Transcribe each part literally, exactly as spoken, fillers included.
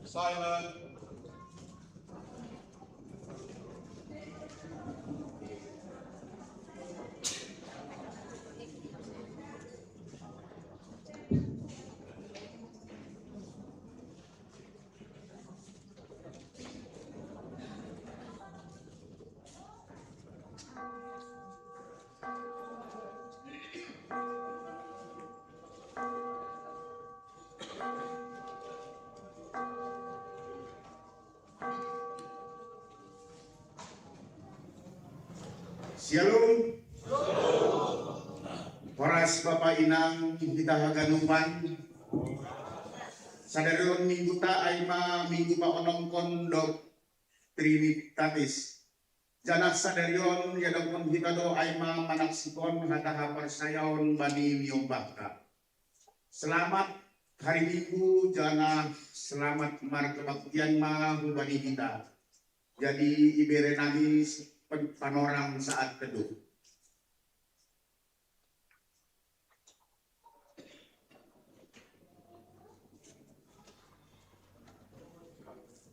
Silent. Shalom. Horas Bapa Inang hita haganupan. Sadari on mingguta ai ma minggu paonongkon dohot Trinitatis. Janah sadari on iadopkon hita do ai ma manaksikon hata haporsayaon bani niombahta. Selamat hari Minggu, janah selamat markebaktian ma hubani hita. Jadi ibere nami pen-, panorang saat teduh.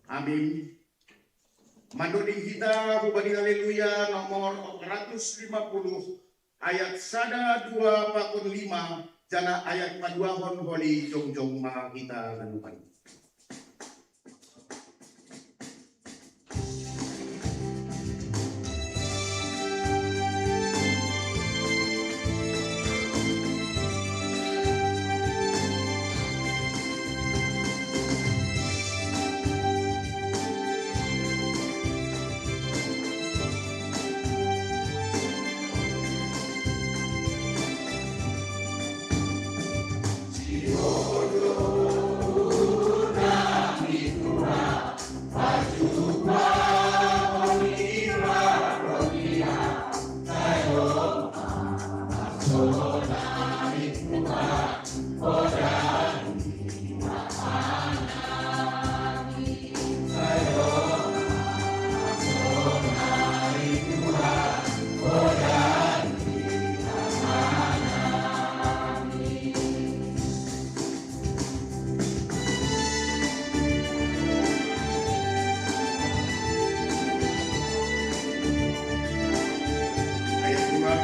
Amin. Mandoding hita hubani Haleluya nomor ratus lima puluh, ayat sada, dua, pakon lima, janah ayat paduahon holi jongjong ma hita ganupan. Ayat dua.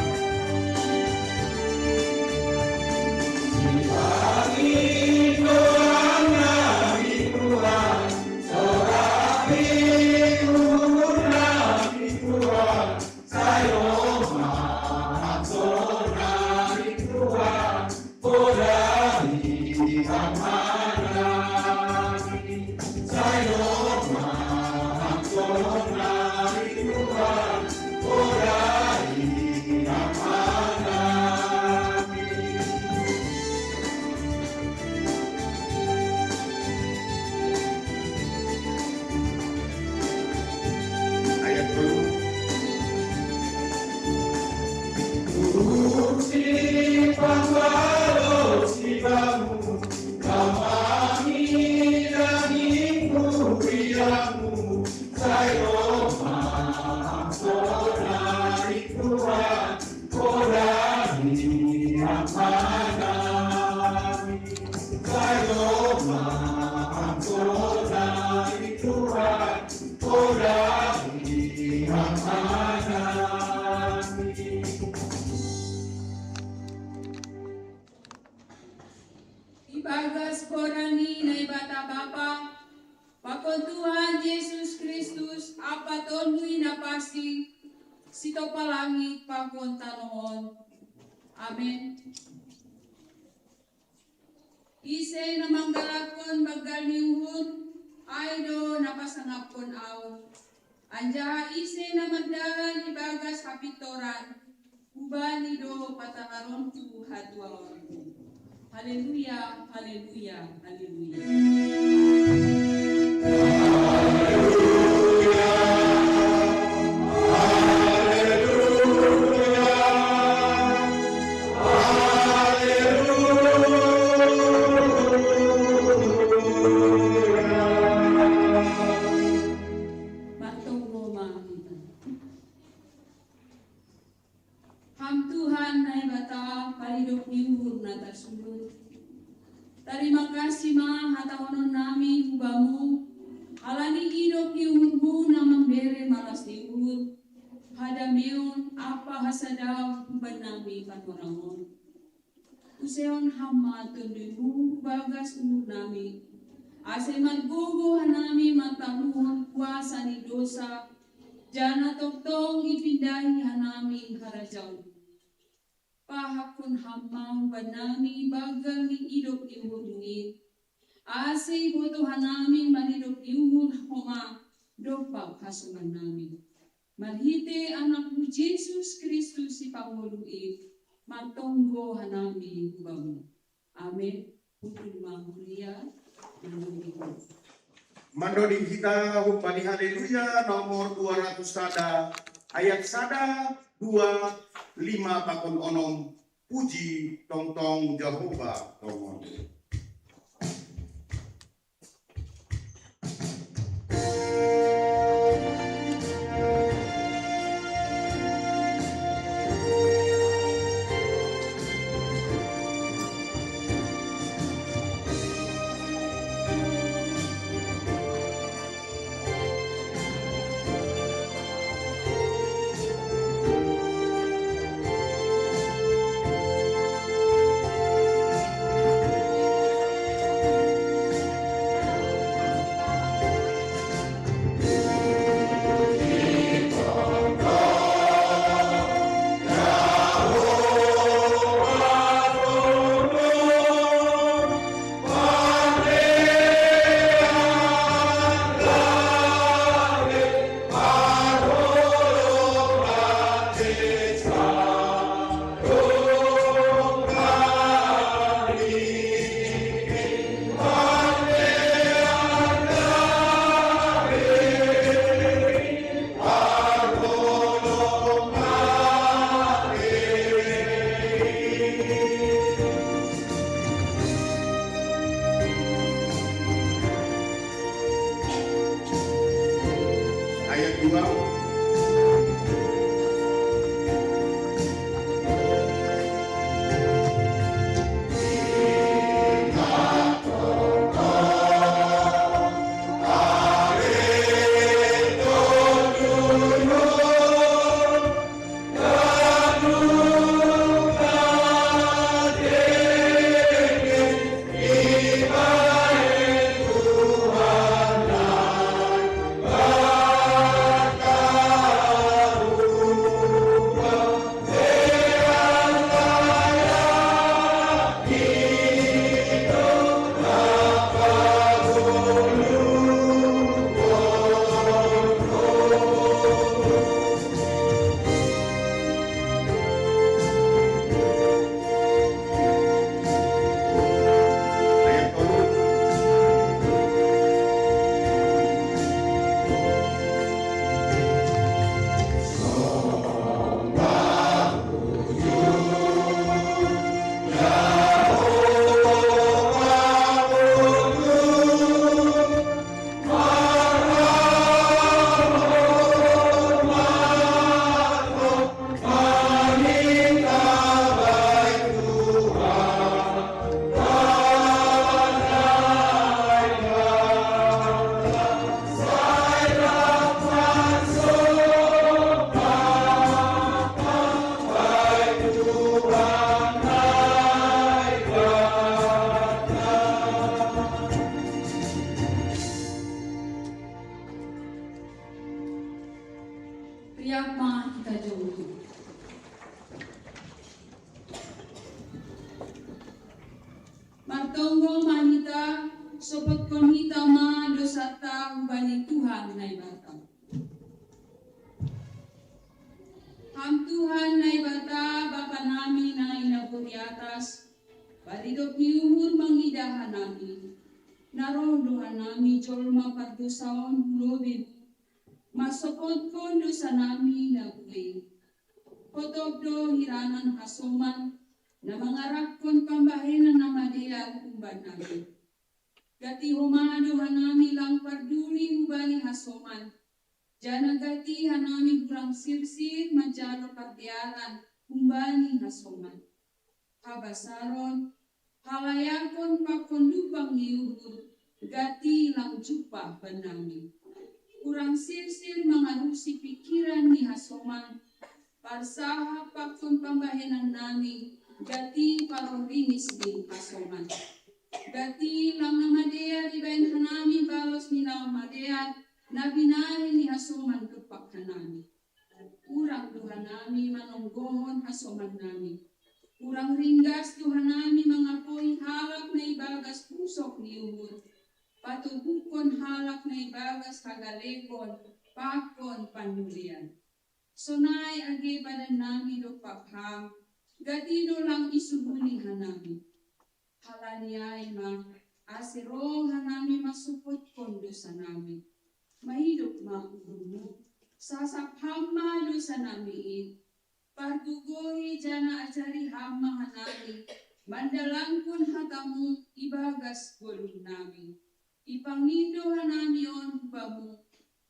Ayat tolu. Puji pangalo sibamu, kamami dagingku riangmu, sai Roma, sonari Tuhan. Ibagas goran ni Naibata Bapa, pakon Tuhan Jesus Kristus, Ampa Tonduy Napansing, Sitopa langit pakon tanoh on. Amen. Ise na manggalakkon banggal ni uhur, ai do na pasangapkon ahu. Anjaha ise na mardalan ibagas hapintoran, hubani do patangaronku hatuaonku. Haleluya, haleluya, haleluya. Martonggo ma hita. Ham Tuhan Naibata, paridop ni uhur na tarsurat. Tarima kasih ma hatahonon nami hu Bamu, halani idop ni uhurmu na mambere malas ni uhur, hadameon ampa hasadaon humbani nami pargonahon. Usehon Ham ma tonduymu hu bagas uhur nami, ase margogo hanami mataluhon kuasa ni dosa, janah tongtong ipindahi hanami harajaon. Pahakkon Ham ma humbani nami banggal ni idop ni uhurmu in, ase ibotoh hanami maridop ni uhur homa dompak hasoman nami. Marhite AnakMu Jesus Kristus Sipangolu in, martonggo hanami hu Bamu. Amen. Pukul ma huria. Mandoding hita humbani Haleluya nomor dua ratus sada, ayat sada, dua, lima pakon onom. Puji tongtong Jahowa tongon. Ayat dua. Riap ma hita jonggo. Martonggo ma hita, sopotkon hita ma dosanta humbani Tuhan Naibata. Ham Tuhan Naibata, Bapa nami na i nagori atas, paridop ni uhur mangidah hanami, na roh do hanami jolma pardosaon hu lobei-Mu, mansopotkon dosa nami na buei. Hotop do hiraman hasoman, na mangaraphon pambahenan na madear humbannami. Gati homa do hanami lang parduli hubani hasoman, janah gati hanami hurang sirsir manjalo pardearan humbani hasoman. Habasaron, halayakon pakon gati lang jumpa bannami. Urang sirsir mangarusi pikiran ni hasoman, parsahap pakon pambahenan nami, gati paroh ringis ni hasoman. Gati lang na madear ibahen hanami balos ni na madear, na binahen ni hasoman dompak hanami. Urang do hanami manonggohon hasoman nami. Urang ringgas do hanami mangapoi halak na ibagas pusok ni uhur, patoguhkon halak na ibagas hagalekon pakon panurian. Sonai age badan nami dompak Ham, gati do lang isuhuni hanami. Halani ai ma, ase roh hanami masopotkon dosa nami. Maidop ma uhurmu, sasap Ham ma dosa nami i. Pargogohi janah ajari Ham ma hanami, mandalangkon hatamu ibagas goluh nami. Ipangindo hanami on hu Bamu,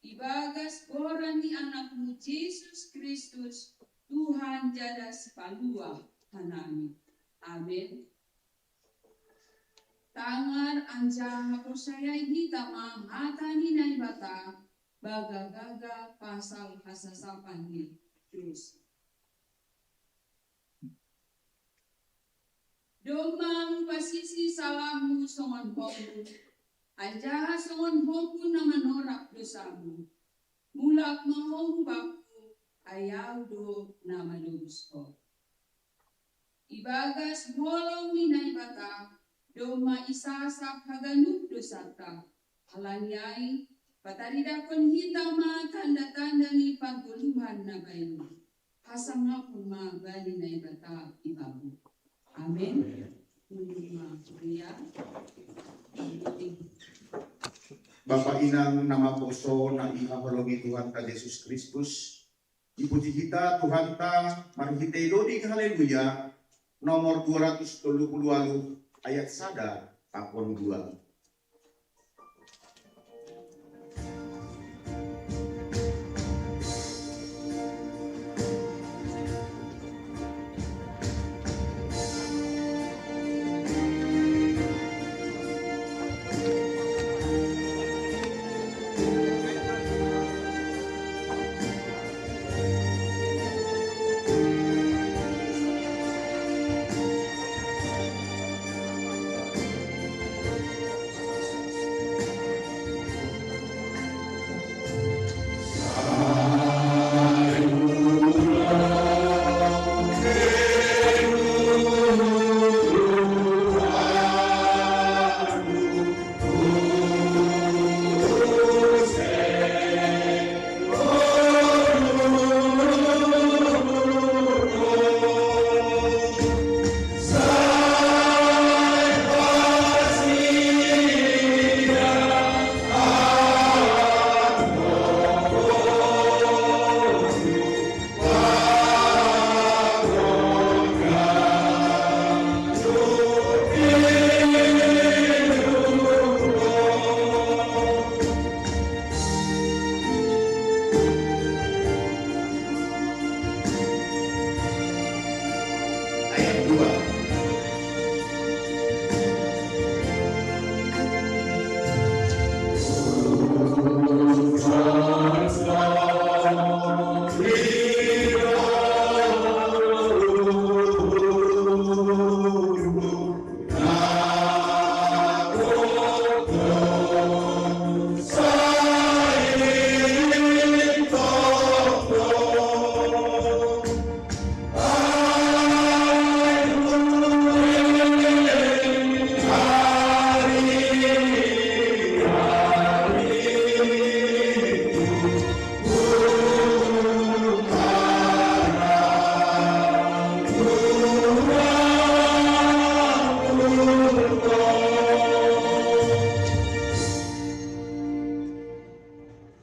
ibagas goran ni Anakmu Jesus Kristus, Tuhan jada Sipaluah hanami. Amen. Tangar anjaha porsayai hita ma hata ni Naibata, bagabaga pasal hasasapan ni dosa. Domma hupasisi salahmu songon hombu, anjaha songon hombu na manorap dosamu. Mulak ma ho hu Bakku, ai Ahu do na manobus ho. Ibagas holong ni Naibata, domma isasap haganup dosanta. Halani ai, pataridahkon hita ma tanda-tanda ni pargoluhan na bayu. Hasangapon ma bani Naibata ibana. Amen. Nunga ma huria. Bapa inang na maposo na ihaholongi Tuhanta Jesus Kristus, dipuji hita Tuhanta marhitei doding haleluya, nomor dua ratus tolu puluh waluh, ayat sada pakon dua. Ayat dua.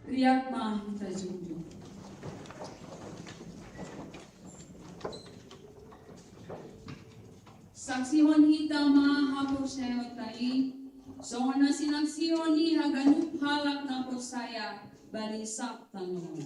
Riap ma hita jumpa. Saksihon hita ma haporsayaonta i, songon na sinaksihon ni haganup halak na porsaya bani sab tanoh on.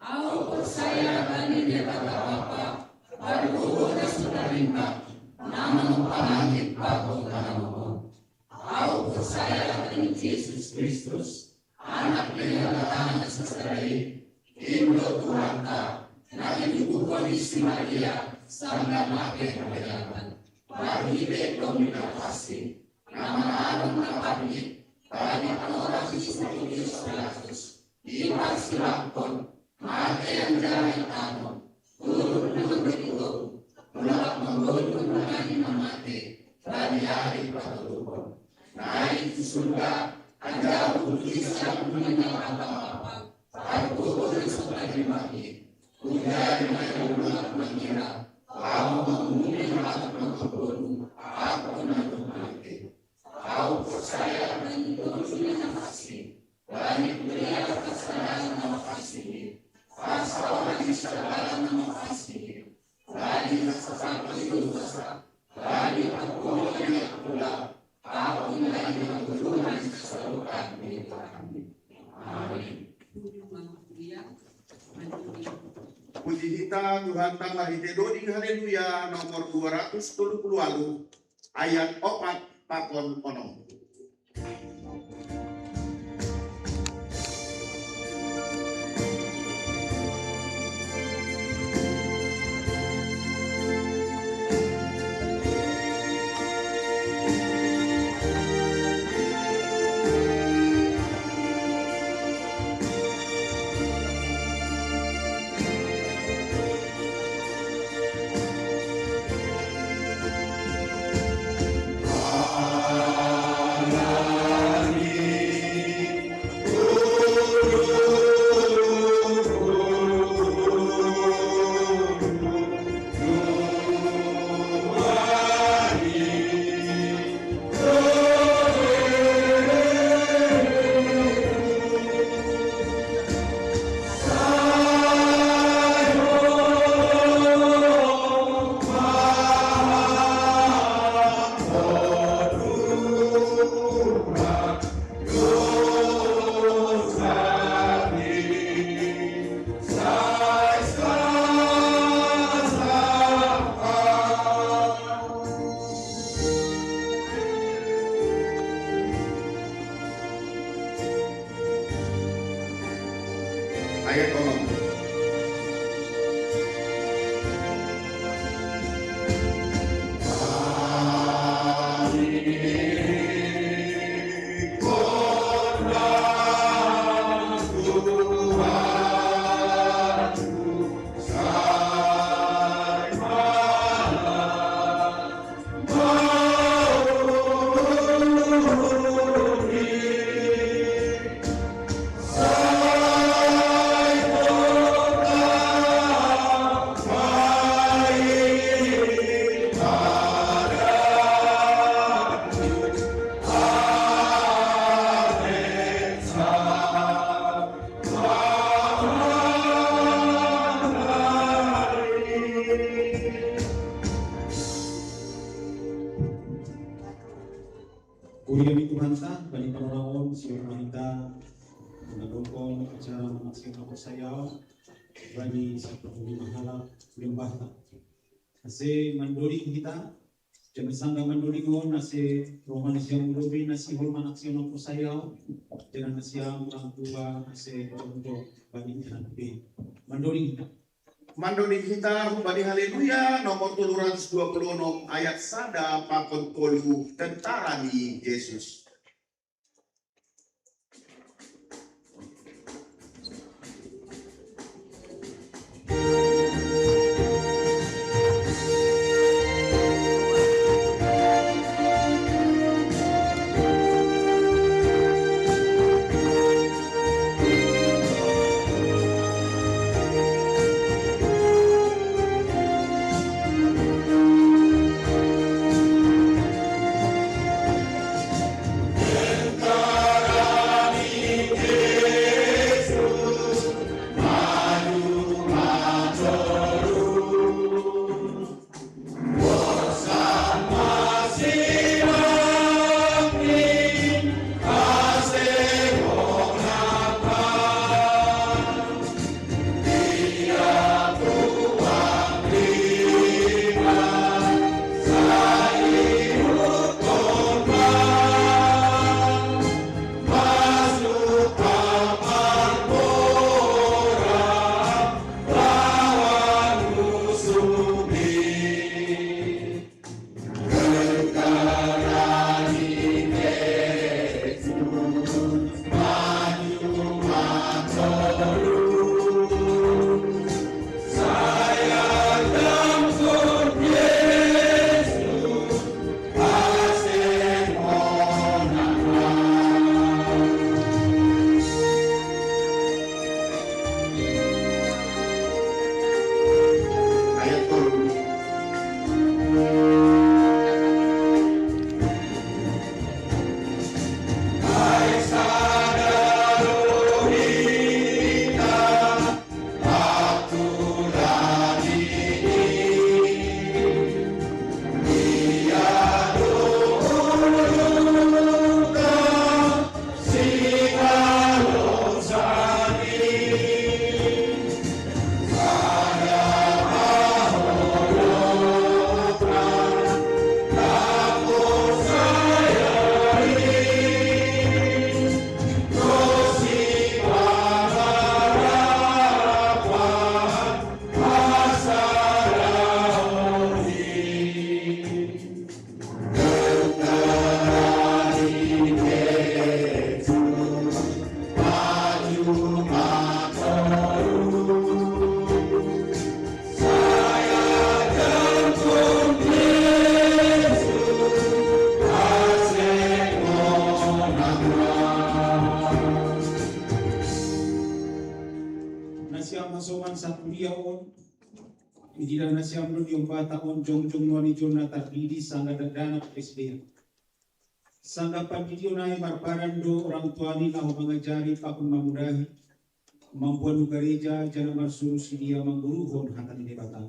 Ahu porsaya bani Debata Bapa, Pargogo na so tarima, na manumpangi pakon panangohon. Ahu Saya dengan Yesus Kristus, Anak ni Debata na sasada i, Indu Tuhanta, na inubuhon ni si Maria, sanda mate na mayaman. Marhitei tondi na pasi, na mananom na pangit, bani panorang ni Pontius Pilatus, iparsilangkon, mate anjaha itanom, turun di gurun, mulak manggondo mangani na mate, bani ari patoluhon. Naik tu surga, anjaha huburuhi siap nunga na papa-papa, parguru na so tarima i, hujaha na iulak mangira, laho mangumumi na manggondo, Ahu na mate. Ahu porsaya bani Tondi na Pasti, bani kuria pasadahan na mapasti, pasaoran ni si Debata na mapasti, bani hasatapon ni dosa, bani pangkohop ni angkup, Ahu na manguluhon hasatapon ni Tuhan. Amin. Puji hita Tuhanta marhitei doding Haleluya nomor dua ratus tolu puluh walu, ayat opat pakon onom. Ayat onom. Kuria ni Tuhanta, bani panorang on, sihol ma hita mangadokon acara manaksihon haporsayaon, bani sampulu lima halak lembahta. Ase mandoding hita, janah sanda mandoding on ase roha ni siamun lobei na sihol manaksihon haporsayaon, janah nasiam orang tua ase contoh bani ingat be. Mandoding hita. Mandoding hita humbani Haleluya nomor tolu ratus dua puluh onom ayat sada pakon tolu, Tentara ni Yesus. Ididah nasiam do ni ombata on jongjong nuan i jolma tardidi sanga dakdanak S D A. Sanga pandidion ai marparan do orang tua ni laho mangajari pakon mamudahi, mamboan hu gareja jana marsuru sidea manggoruhon hata ni Debata.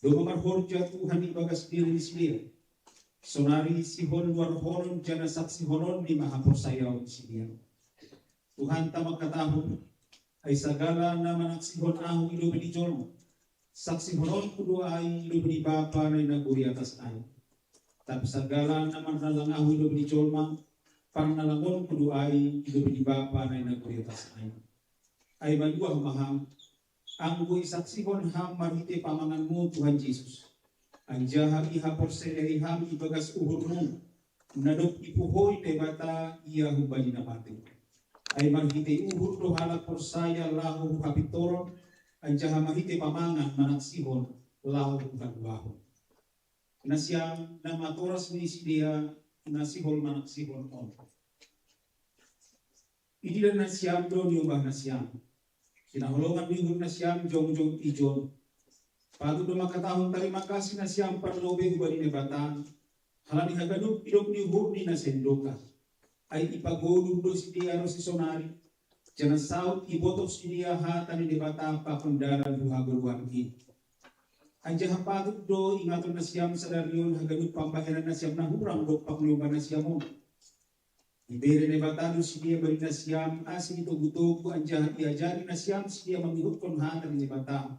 Domma marhorja Tuhan ibagas diri ni sidea. Sonari sihol luarhonon jana saksihononni ma haporsayaon ni sidea. Tuhanta mangkatahon, ai sagala na manaksihon ahu i lobei ni jolma, saksihononku do ai i lobei ni Bapa na i nagori atas ai. Tapi sagala na marnalang ahu i lobei ni jolma, parnalangonku do ai i lobei ni Bapa na i nagori atas ai. Ai maluah ma ham, anggo isaksihon ham marhite pamanganmu Tuhan Jesus, anjaha ihaporsayai ham ibagas uhurmu, na dob ipuhoi Debata ia humbani na mate. Ai marhite uhur do halak porsaya laho hu hapintoron, anjaha marhite pamangan manaksihon laho hu haluahon. Nasiam na matoras ni sidea na sihol manaksihon on. Ididah nasiam do niombah nasiam. Sinaholongan ni uhur nasiam jongjong ijon. Patut do mangkatahon tarima kasih nasiam parlobei hubani Debata, halani haganup idop ni uhurni na sendokah. Ai ipagoluh do sidea ro sisonari, jana saut ibotoh sidea hata ni Debata pakon dalan hu hagoluhan i. Anjaha patut do ingaton nasiam sadari on haganup pambahenan nasiam na hurang dompak niombah nasiam on. Ibere Debata do sidea bani nasiam ase itogutogu anjaha iajari nasiam sidea mangihutkon hata ni Debata,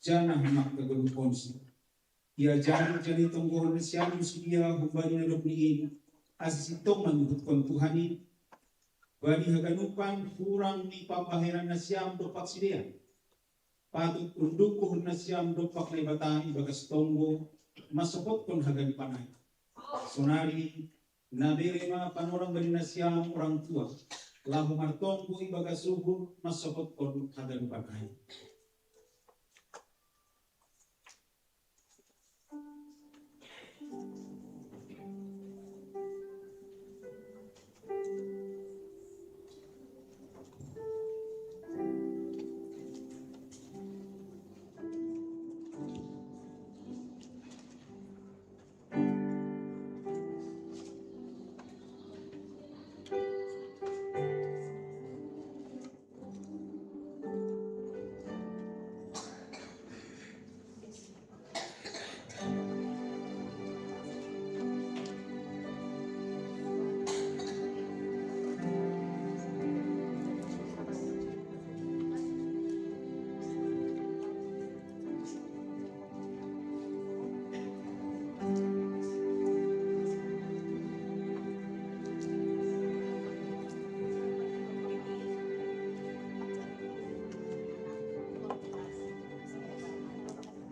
jana mangkagoluhkonsi. Iajari jana itonggohon nasiam do sidea humbani na dob ni i, ase sintong mangihutkon Tuhan i. Bani haganupan hurang ni pambahenan nasiam dompak sidea, patut unduk uhur nasiam dompak Debata ibagas tonggo mansopotkon haganupan ai. Sonari, na bere ma panorang bani nasiam orang tua, laho martonggo ibagas uhur mansopotkon haganupan ai.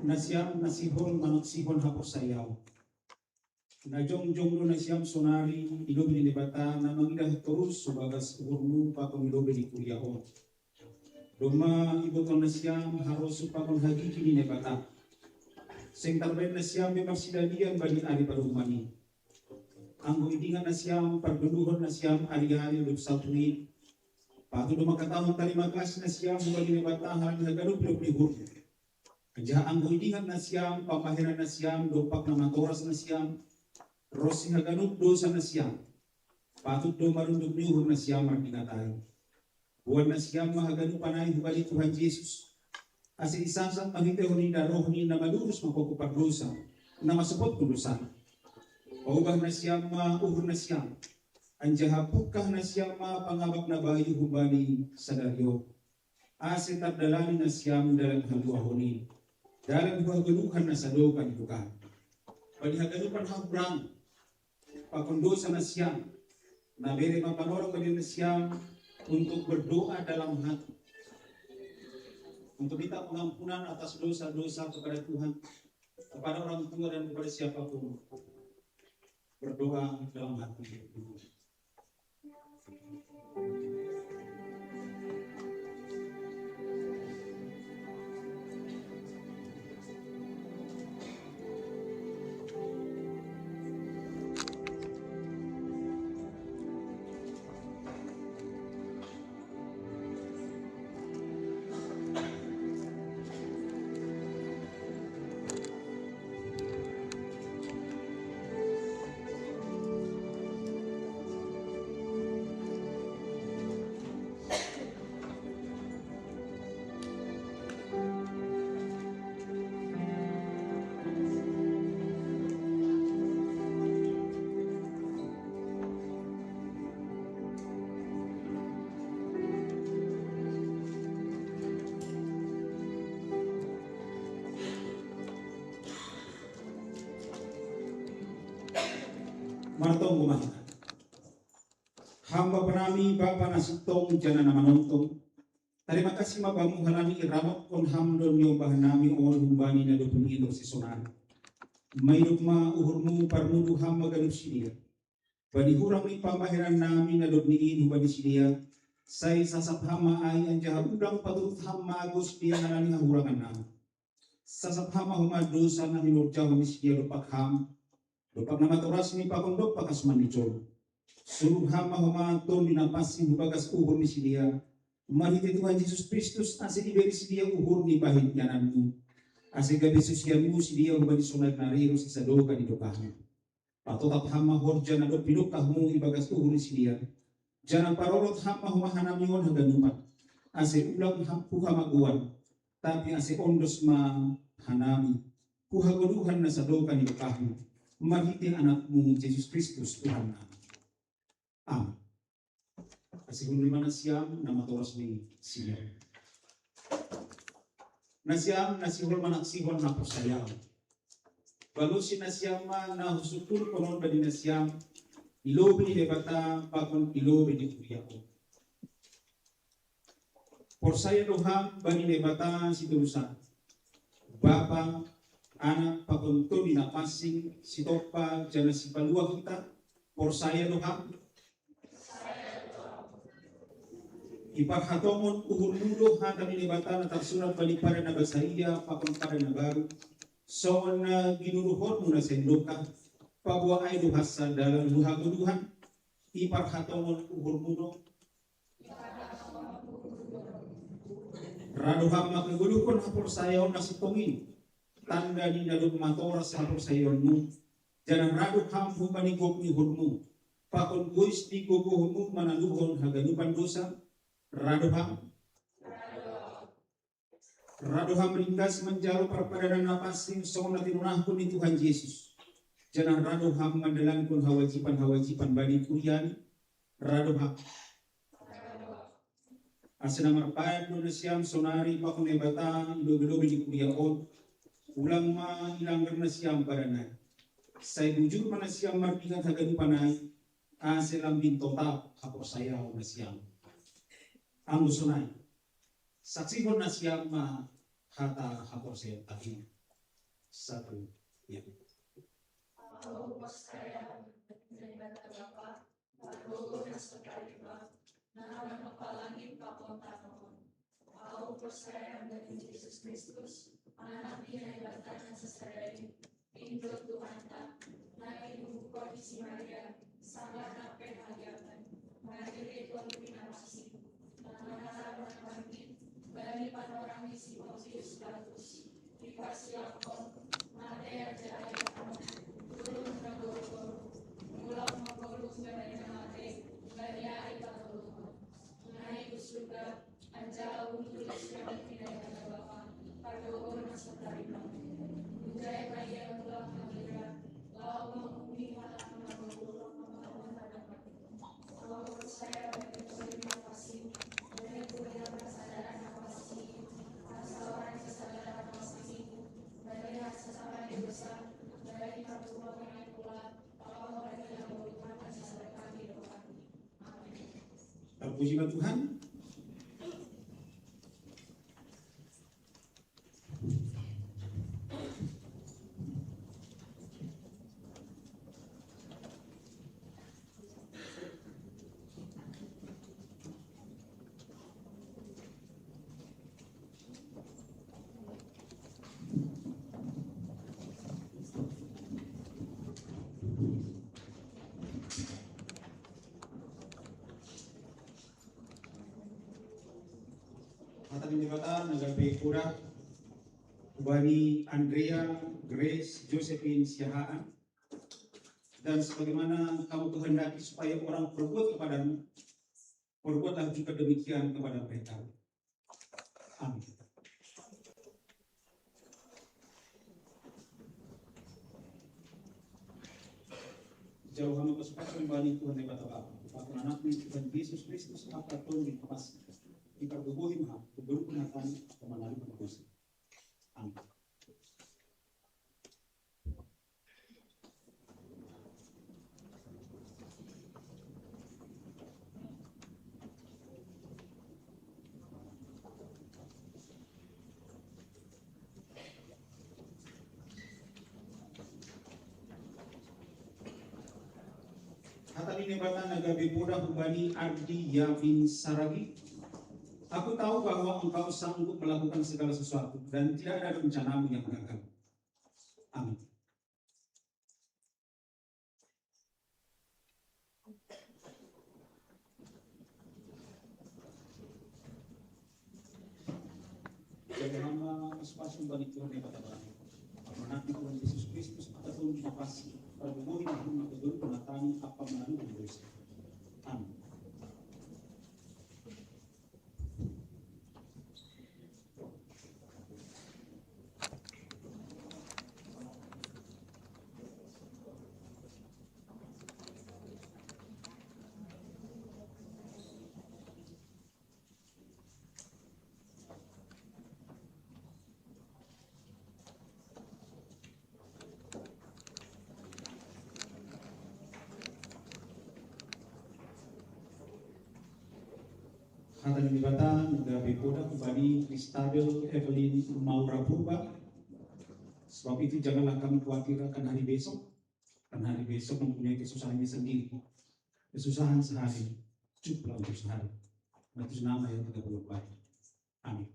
Nasiam na sihol manaksihon haporsayaon. Na jongjong do nasiam sonari i lobei ni Debata na mangidah torus so bagas uhurmu pakon i lobei ni kuria on. Domma ibotoh nasiam harosuh pakon hagigi ni Debata. Seng tarbaen nasiam be marsidalian bani ari paruhuman i. Anggo idingat nasiam pargoluhon nasiam ari-ari dob salpu i, patut do mangkatahon tarima kasih nasiam hubani Debata halani haganup idop ni uhurmu. Anjaha anggo idingat nasiam pambahenan nasiam dompak na matoras nasiam, ronsi haganup dosa nasiam, patut do marunduk ni uhur nasiam mardingat ai. Boan nasiam ma haganupan ai hubani Tuhan Jesus, ase isasat marhitehon ida rohni na malurus mangkopku pardosa, na mansopotkon dosana. Paubah nasiam ma uhur nasiam, anjaha pungkah nasiam ma pangabap na bayu hubani sadari on. Ase tardalani nasiam dalan haluahon i, dalan hu hagoluhan na sadokah ni dokah. Bani haganupan hahurangon pakon dosa nasiam, na bere ma panorang bani nasiam untuk berdoa dalam hati, untuk minta pengampunan atas dosa-dosa kepada Tuhan, kepada orang tua dan kepada siapapun. Berdoa dalam hati. Martonggo ma hita. Ham Bapa nami, Bapa na sintong jana na manontong. Tarima kasih ma Bamu halani iramotkon Ham do niombah nami on humbani na dob niin ro sisonari. Maidop ma uhurMu, parmudu Ham ma ganup sidea. Bani hurang ni pambahenan nami na dob niin hubani sidea, sai sasap Ham ma ai, anjaha ulang paturut Ham mago sidea halani hahurangan nami. Sasap Ham ma homa dosa na hinorjahon ni sidea dompak Ham, dompak na matorasMi pakon dompak hasuman ni jolma. Suruh Ham ma homa Tondi Na Pansing hubagas uhur ni sidea, marhite Tuhan Jesus Kristus, ase dibere sidea uhurni bahen iananMu, ase gabe susianMu sidea hubani sonari nari ro sisadokah ni dokahna. Patotap Ham ma horja na dob pidokahMu ibagas uhur ni sidea, janah parorot Ham ma homa hanami on haganupan, ase ulang Ham hu hamagoan, tapi ase ondos ma hanami hu hagoluhan na sadokah ni dokahMu, marhite AnakMu Jesus Kristus Tuhannami. Amen. Ase hundul ma nasiam na matoras ni sidea. Nasiam na sihol manaksihon haporsayaon. Balosi nasiam ma na husungkunhon on bani nasiam, i lobei ni Debata pakon i lobei ni kuria on. Porsaya do ham bani Debata Sitolu Sada, Bapa, Anak pakon Tondi Na Pansing, Sitompa jala Sipaluah hita? Porsaya do ham? Iparhatongon uhurmu do hata ni Debata na tarsurat bani Padan na Basaia pakon Padan na Baru, songon na ginuruhonmu na sendokah, paboa ai do hansa dalan hu hagoluhan? Iparhatongon uhurmu do? Ra do ham mangkagoluhon haporsayaon na sintong in, tanda ni na dob matoras haporsayaonmu, janah ra do ham humbani gok ni uhurmu, pakon bois ni gogohonmu manaluhon haganupan dosa? Ra do ham? Ra do ham ringgas manjalo parpadanan na pansing songon na tinonahkon ni Tuhan Jesus, janah ra do ham mandalankon hawajiban-hawajiban bani kuriaNi? Ra do ham? Ase na marpadan do nasiam sonari pakon Naibata i lobei-lobei ni kuria on, ulang ma ilanggar nasiam padan ai. Sai bujur ma nasiam mardingat haganupan ai, ase lambin totap haporsayaon nasiam. Anggo sonai, saksihon nasiam ma hata haporsayaonta i. Satu, ya. Ahu porsaya Naibata Bapa, Pargogo na so tarima, na manopa langit pakon tano on. Ahu porsaya bani Jesus Kristus, Anak ni Naibata na sasada in, in do Tuhanta, na tinubuhon ni si Maria, sanggar na penhaliangan, marhite Tondi Na Pansing, na mangalap na panggi bani panorang ni si Pontius Pilatus, diparsilanghon, mate anjaha diangkat, turun hu nagori Toruh, mulak mangolu humbani na mate bani ari patoluhon, naik hu surga, anjaha hundul di siamun ni Naibata Bapa, pargogo na so tarima. Hunjai ma Ia mulak mangirap, laho manguhumi halak na margogoh, mangalobi na mate. Ahu porsaya bani Tondi Na Pansing, bani kuria parsadanan na pansing, parsaoran ni sagala na pansing, bani hasasapon ni dosa, bani partubuan na pola, pakon bani hagoluhan na sadokah ni dokahni. Amin. Tarpuji ma Tuhan. Hata ni Debata na gabe hurang bani Andrea, Grace, Josephine Siahaan. Dan sebagaimana Kamu kehendaki supaya orang berbuat kepadamu, perbuatlah juga demikian kepada mereka. Amin. Jalo hami pasu-pasu bani Tuhan Debata Bapa, pakon AnakNi Tuhan Jesus Kristus, Bapa Tondi Na Pansing, dipargogohi ma hami, hagoluhan hami, pamanari panakusi. Amin. Ini batang gabe poda hubani Ardi Yabin Saragi. Aku tahu bahwa engkau sanggup melakukan segala sesuatu dan tidak ada rencanamu yang gagal. Amin. Jadi hamba pas-pas bagi Tuhan yang kata berani. Menanti Tuhan Yesus Kristus, kata Tuhan kita pasti. Prabowo ini pun maka dulu menatani apa melalui dosa. Amin. Hata ni bata, gabe poda hubani Kristabel Evelyn Maura Purba. Sebab itu janganlah kamu khawatir akan hari besok, karena hari besok mempunyai kesusahannya sendiri. Kesusahan sehari cukuplah untuk sehari. Nah, itu nama yang kita perlu baca. Amin.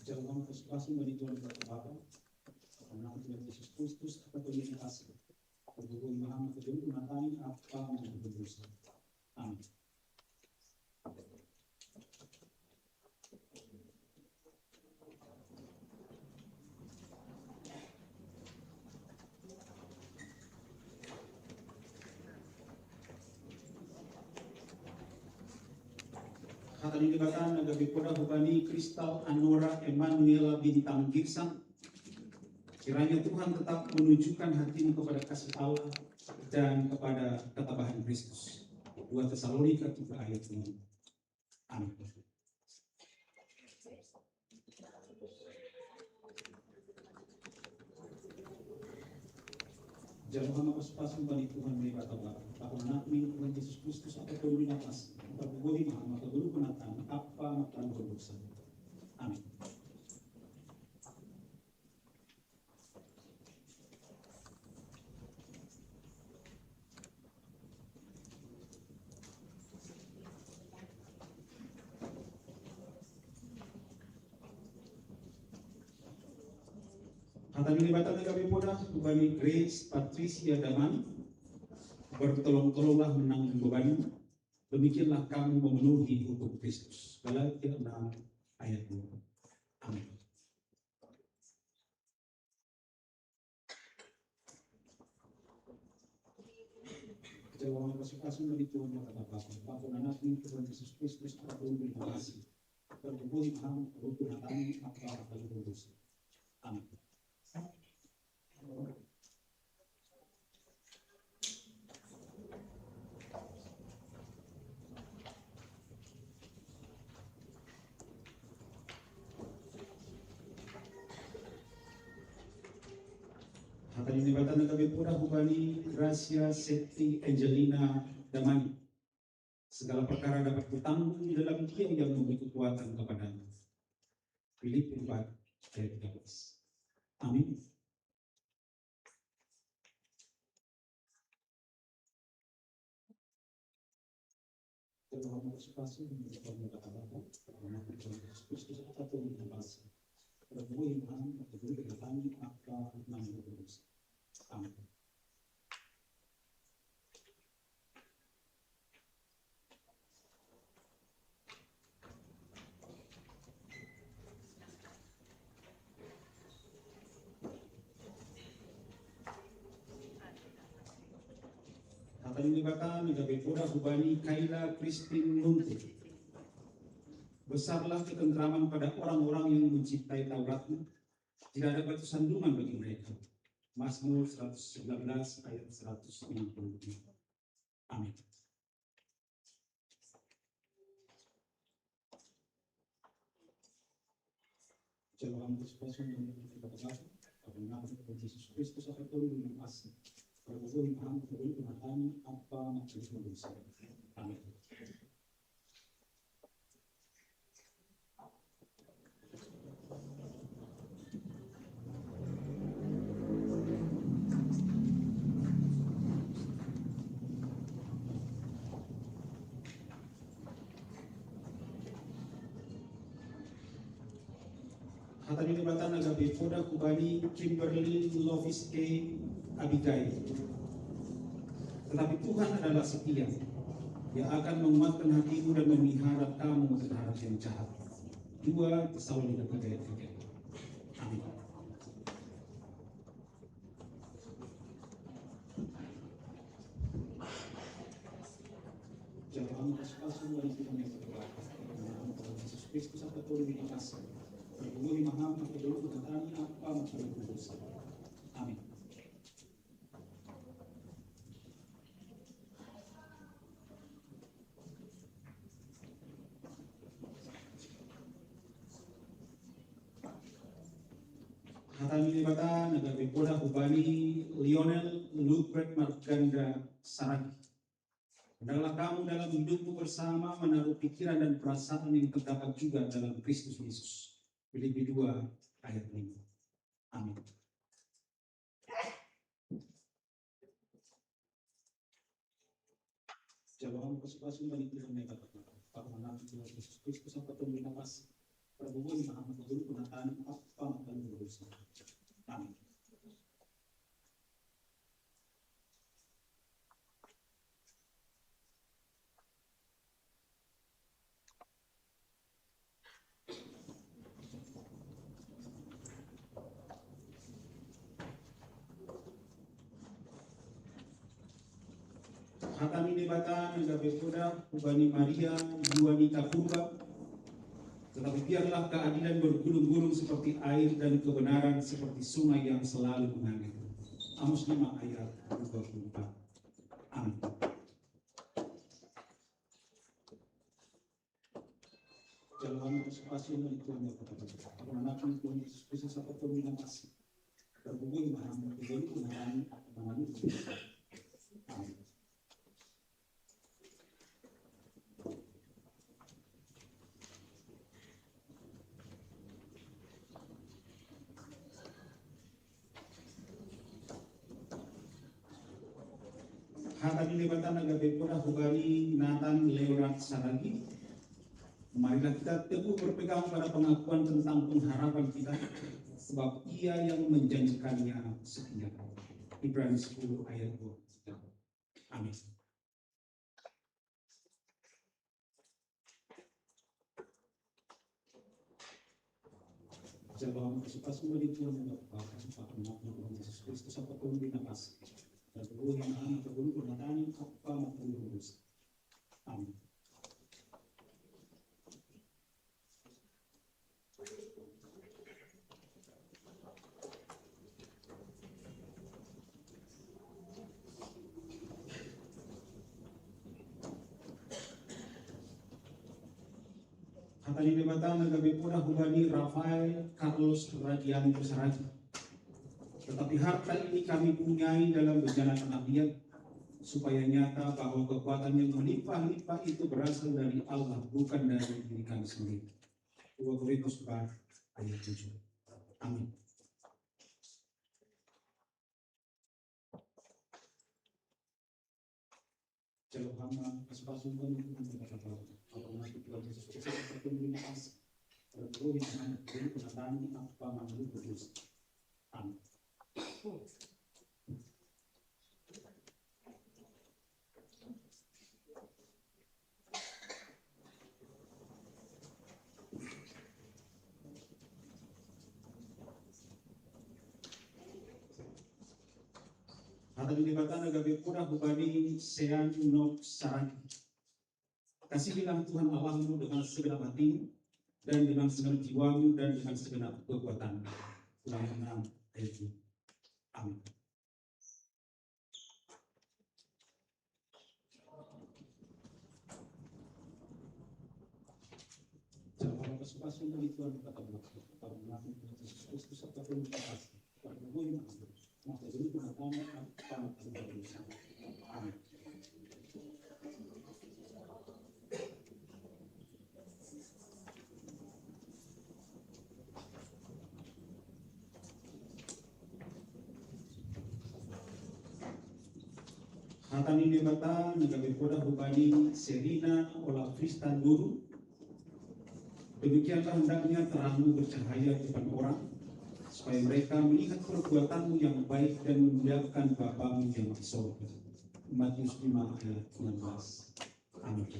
Jangan kasih kasih bagi Tuhan kita Bapa, karena Tuhan Yesus Kristus, apa yang kita kasih. Pagbubuhay mahal na kajong tumatangin at pamagbubusan. Amen. Hata ni bata, nagabi ko na hubani Crystal Anora Emanuela Bintang Girsan. Kiranya Tuhan tetap menunjukkan hatimu kepada kasih Allah dan kepada ketabahan Kristus. Dua Tesalonika tiga ayat enam. Amin. Jangan lupa pas-pas bagi Tuhan may bata ba. Ako na natin Tuhan Jesus Kristus at patuloy na pas. Pagbubuhay mahal, matagulog ko na tan, apa, matagulog sa. Amin. Hata ni bata na gabi po na, bani Grace Patricia Daman, bertolong-tolonglah menanggung bebanmu, demikianlah kamu memenuhi hukum Kristus. Galatia enam ayat dua. Amin. Kecewa kasih-kasih dari Tuhan yang kata Bapa, Bapa dan Anak ini Tuhan Yesus Kristus, kita pun terima kasih. Berkumpul di dalam rukun hati apa yang tulus. Amin. Hata ni bata na gabi po na hubani Gracia Seti Angelina Damani. Segala perkara dapat kutanggung di dalam Dia yang memberi kekuatan kepadamu. Filipi empat ayat tiga belas. Amin. Terima kasih, Pastor, untuk kami kata-kata, karena Tuhan Yesus Kristus, apa Tuhan yang pasti. Berbuat yang mahal, berbuat yang kami, apa, nama Yesus. Amin. Hata ni bata na gabi po na hubani Kayla Christine Nunte. Besarlah ketentraman pada orang-orang yang mencintai Tauratmu. Tidak ada batu sandungan bagi mereka. Mazmur seratus sembilan belas ayat seratus enam puluh lima. Amin. Jalan antisipasi yang kita pegang, karena Yesus Kristus akan turun dengan kasih. Kalau boleh, Tuhan, turun dengan kami, apa yang terjadi. Amin. Hatani Naibata nagabe poda hubani Kimberly Lovis K. Abigail. Tetapi Tuhan adalah setia. Ia akan menguatkan hatimu dan memelihara kamu dari hal yang jahat. Dua Tesalonika tiga ayat tiga. Amin. Jawaban pas-pasan dari Tuhan yang berdoa. Yesus Kristus apa pun di atas. Bergumul maham, bergumul berkata, apa masalah dosa. Amin. Hatani Naibata nagabe poda hubani Lionel Lubert Marganda Saragi. Hendaklah kamu dalam hidupmu bersama menaruh pikiran dan perasaan yang terdapat juga dalam Kristus Yesus. Filipi dua ayat lima. Amin. Jawaban pas-pasan dari Tuhan yang berdoa. Apa nama Tuhan Yesus Kristus apa pun di atas. Prabowo yang maha mengampuni penataan apa makan berusaha. Amin. Hatani Naibata nagabe poda hubani Maria Juanita Purba. Tetapi biarlah keadilan bergunung-gunung seperti air dan kebenaran seperti sungai yang selalu mengalir. Amos lima ayat dua puluh empat. Amin. Jalan antisipasi yang itu hanya kata-kata. Karena Tuhan Yesus Kristus apa pun yang kasih. Berhubung dengan Tuhan, Tuhan, Tuhan. Amin. Hatani Naibata nagabe poda hubani Nathan Leonard Saragi. Marilah kita teguh berpegang pada pengakuan tentang pengharapan kita, sebab Ia yang menjanjikannya setia. Ibrani sepuluh ayat dua puluh tiga. Amin. Jawaban pas-pasan dari Tuhan yang berdoa, Yesus Kristus apa pun di atas. Dan guru yang akan berguru berkata, apa makan berusaha. Amin. Hatani Naibata nagabe poda hubani Rafael Carlos Radianto Saragi. Tetapi harta ini kami punyai dalam bencana kematian, supaya nyata bahwa kekuatan yang melimpah-limpah itu berasal dari Allah, bukan dari diri kami sendiri. Dua Korintus empat ayat tujuh. Amin. Jawaban pas-pasan dari Tuhan yang berdoa, apa nama Tuhan Yesus Kristus apa pun di atas. Berhubung dengan Tuhan, Tuhan, apa makan berusaha. Amin. Hatani Naibata nagabe poda hubani Sean Nok Saragi. Kasihilah Tuhan Allahmu dengan segenap hatimu dan dengan segenap jiwamu dan dengan segenap kekuatanmu. Ulangan enam ayat dua. Amin. Jangan lupa suka sunda itu ada kata buat. Kalau melakukan Yesus Kristus apa pun kita kasih. Kalau gue yang kasih. Maka jadi pengetahuan apa yang kita bisa. Amin. Hatani Naibata nagabe poda hubani Serina Olafista Nuru. Demikianlah hendaknya terangmu bercahaya di depan orang, supaya mereka melihat perbuatanmu yang baik dan memuliakan Bapamu yang di sorga. Matius lima ayat enam belas. Amin.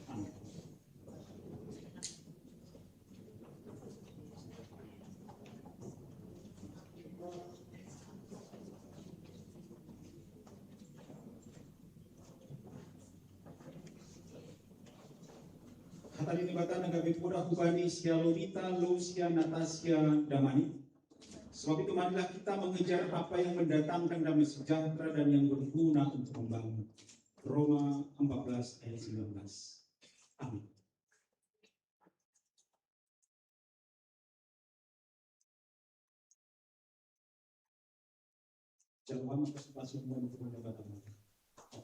Amin. Hata ni Debata na gabe poda hubani sia Lolita, Lucia, Natasia, Damani. Sebab itu marilah kita mengejar apa yang mendatangkan damai sejahtera dan yang berguna untuk membangun. Roma empat belas ayat sembilan belas. Amin. Jawaban persumpasi dan perbuatan.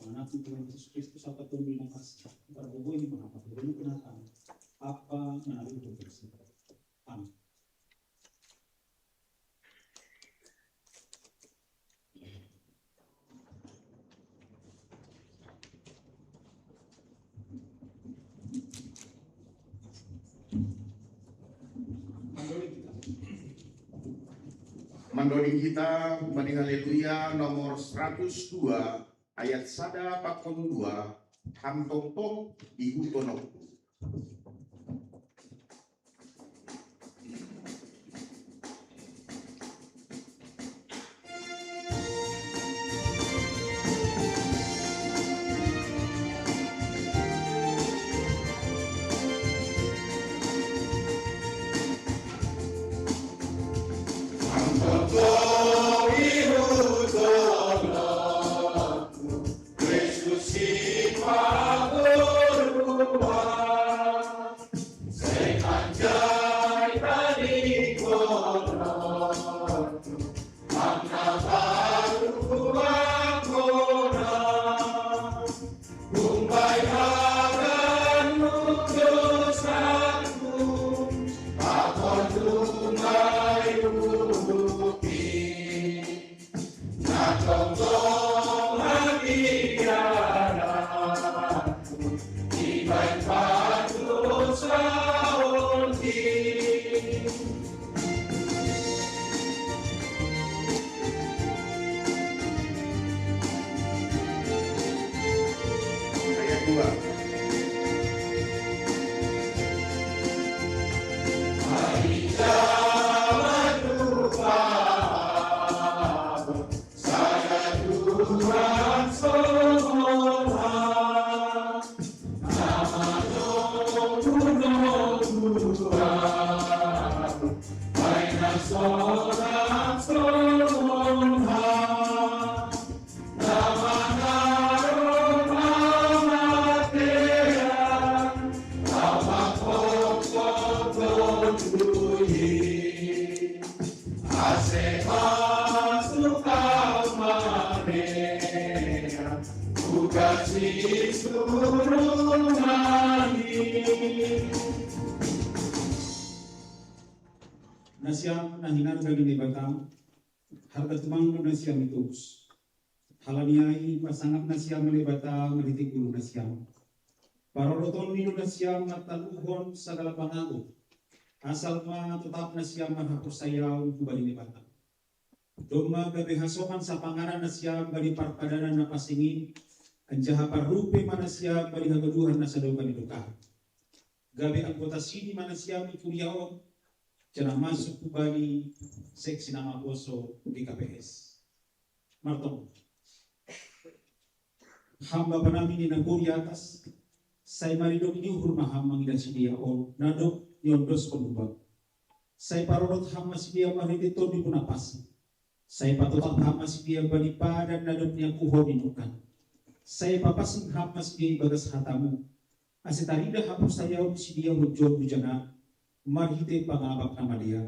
Anak Tuhan Yesus Kristus apa tuh binafas. Berhubungi mengapa? Berhubungi kenapa? Apa menarik untuk. Amin. Mandolin kita, Mandolin kita, Mandolin Haleluya nomor seratus dua ayat sada pakon dua, Hamtongtong di Hutonoku. Ayat dua. Nasiam na hinarga ni Debata, harga tumang do nasiam i togus. Halani ai pasangap nasiam ma Debata marhite guru nasiam. Paroroton ni do nasiam martaluhon sagala pangago, asal ma totap nasiam marhaporsayaon hubani Debata. Domma gabe hasongan sapanganan nasiam bani parpadanan na pansing i, anjaha parrupe ma nasiam bani haganuhan na sadokah ni dokah. Gabe anggota sini ma nasiam i kuria on, janah masuk hubani seksi na maposo di K P S. Martong. Ham Bapa nami na di nagori atas, sai maridop ni uhur ma Ham mangidah sidea on, na dob niondoskon hubam. Sai parorot Ham ma sidea marhite Tondim na pansing. Sai patotap Ham ma sidea bani padan na dob niakuhon i nongkan. Sai papansing Ham ma sidea ibagas hataMu, ase tarida haporsayaon sidea hujolmu janah marhite pangabap na madear,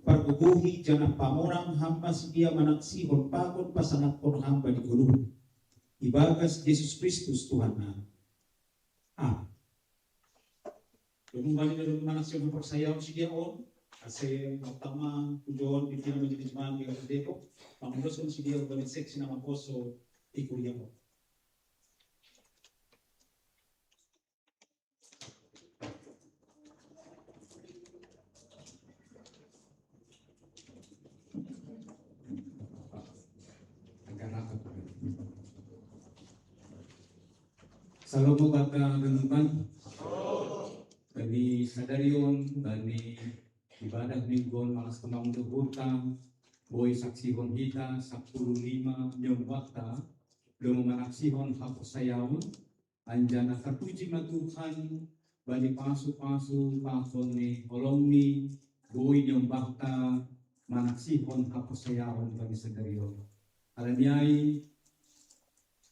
pargogohi janah pamonang Ham ma sidea manaksihon pakon pasangaphon Ham bani goluh. Ibagas Jesus Kristus Tuhan nami. Amin. Lumubali na lumana siya ng pagsayang sige on, kasi magtama, kujon, di na magiging man, di ka sa depo, pangulos kong sige, urbani seksi na makoso, ikuya ko. Salomo kaka ganupan. Bani sadarion, bani ibadah minggon malas kemang duhurta, boi saksihon hita, sapuluh lima nyombahta, domo manaksihon haposayaon, anjana terpuji ma Tuhan, bani pasu-pasu pakon ni holongni, boi nyombahta, manaksihon haposayaon bani sadarion. Alaniai,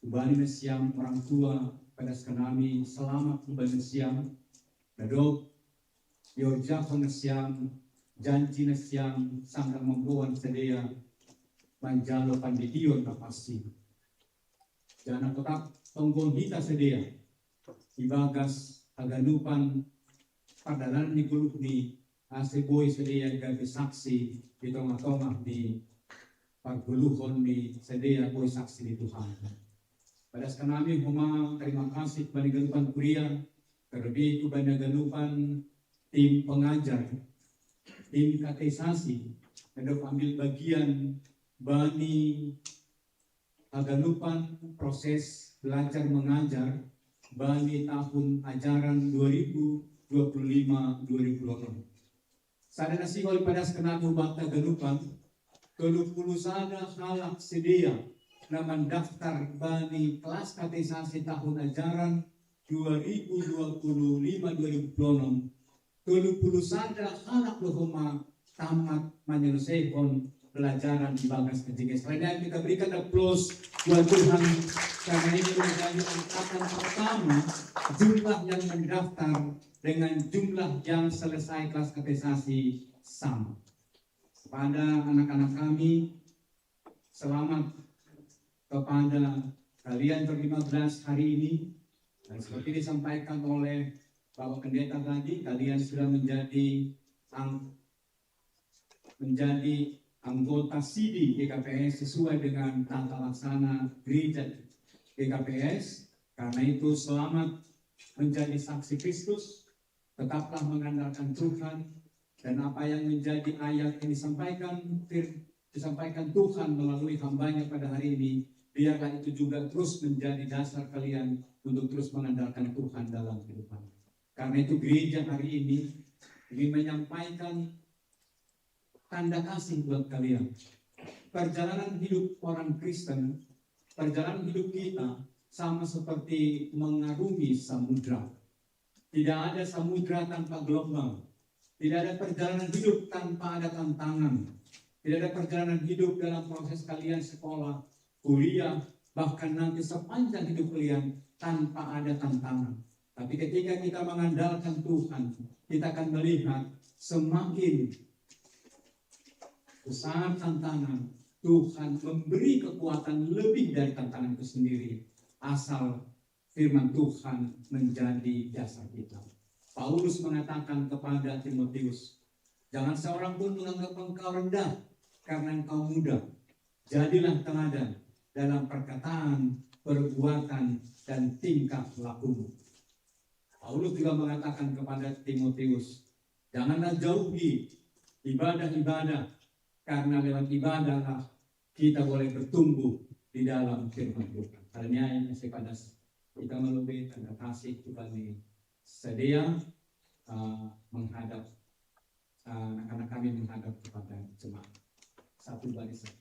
ubani nasiam orang tua, pada sekenami, selamat ubani nasiam, nadok, yorjahon nasiam, janji nasiam, sangka membuan sedia, manjalo pandidion na pasti. Jana kotap tonggon hita sedia, ibagas haganupan pardalanan ni goluhni, ase boi sedia gabe saksi di tongah-tongah ni pargoluhon ni sedia boi saksi di Tuhan. Pada sekenami homa terima kasih bani ganupan kuria, terlebih tu bani ganupan tim pengajar, tim katekisasi, yang ambil bagian bani haganupan proses belajar mengajar bani tahun ajaran dua ribu dua puluh lima dua ribu dua puluh enam. Sada nasihol pada sekenami ubahta ganupan, tolu puluh sada halak sedia na mandaftar bani kelas katekisasi tahun ajaran dua ribu dua puluh lima dua ribu dua puluh enam, tolu puluh sada halak do homa tamat manyelesaihon pelajaran di bagas katekisasi. Selanjutnya kita berikan aplaus buat Tuhan, karena ini menjadi angkatan pertama jumlah yang mendaftar dengan jumlah yang selesai kelas katekisasi sama. Kepada anak-anak kami, selamat kepada kalian berlima belas hari ini. Dan seperti disampaikan oleh Bapak Pendeta tadi, kalian sudah menjadi ang-, menjadi anggota sidi G K P S sesuai dengan tata laksana gereja G K P S. Karena itu, selamat menjadi saksi Kristus, tetaplah mengandalkan Tuhan, dan apa yang menjadi ayat yang disampaikan fir-, disampaikan Tuhan melalui hambanya pada hari ini, biarlah itu juga terus menjadi dasar kalian untuk terus mengandalkan Tuhan dalam kehidupan. Karena itu, gereja hari ini ingin menyampaikan tanda kasih buat kalian. Perjalanan hidup orang Kristen, perjalanan hidup kita sama seperti mengarungi samudra. Tidak ada samudra tanpa gelombang. Tidak ada perjalanan hidup tanpa ada tantangan. Tidak ada perjalanan hidup dalam proses kalian sekolah, kuliah, bahkan nanti sepanjang hidup kalian tanpa ada tantangan. Tapi ketika kita mengandalkan Tuhan, kita akan melihat semakin besar tantangan, Tuhan memberi kekuatan lebih dari tantangan itu sendiri, asal firman Tuhan menjadi dasar kita. Paulus mengatakan kepada Timotius, "Jangan seorang pun menganggap engkau rendah karena engkau muda. Jadilah teladan dalam perkataan, perbuatan, dan tingkah lakumu." Paulus juga mengatakan kepada Timotius, "Janganlah jauhi ibadah-ibadah, karena lewat ibadahlah kita boleh bertumbuh di dalam firman Tuhan." Alaniai, saya pada kita melebih tanda kasih Tuhan ini sedia, uh, menghadap, uh, anak-anak kami menghadap kepada jemaat. Satu barisan.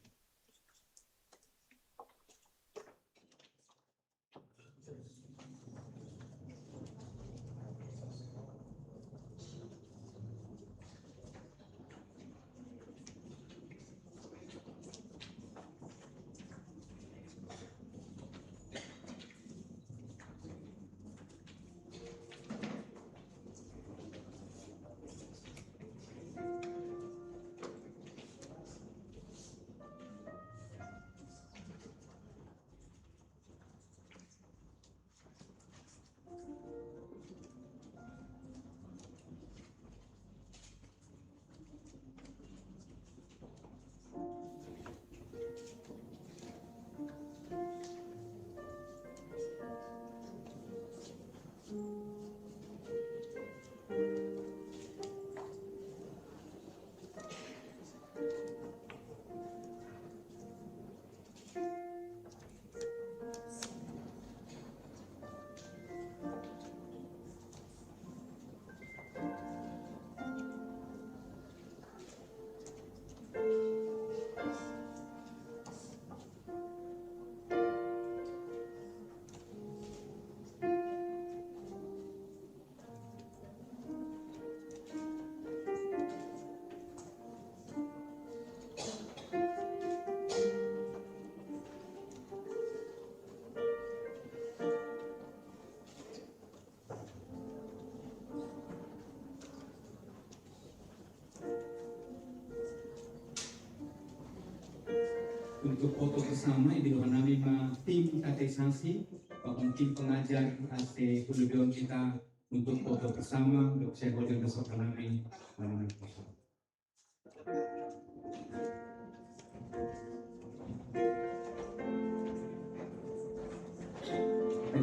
Untuk foto bersama yang didoakan nami ma tim katekisasi, bahkan tim pengajar A C Hulubion kita untuk foto bersama, untuk saya boleh besok nami.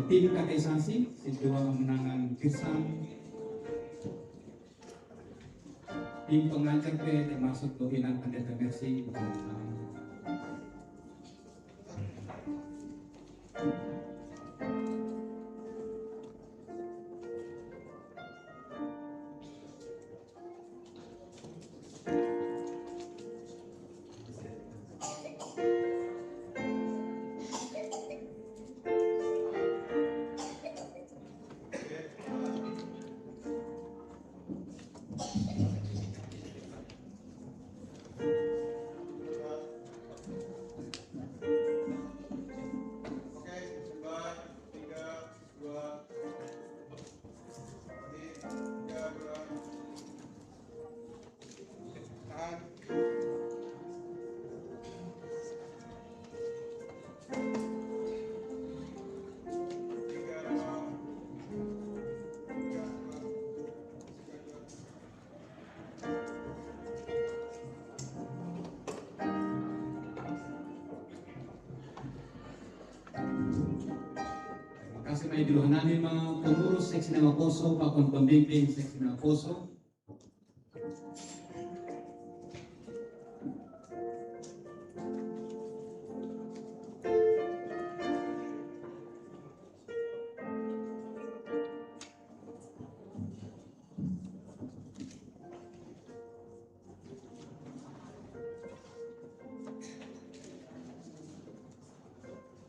Tim katekisasi, siswa kemenangan Kirsan, tim pengajar P termasuk Doinan Pendeta Mercy. Terima kasih, mai dulu nami ma pengurus seksi Namakoso, pakon pembimbing seksi Namakoso.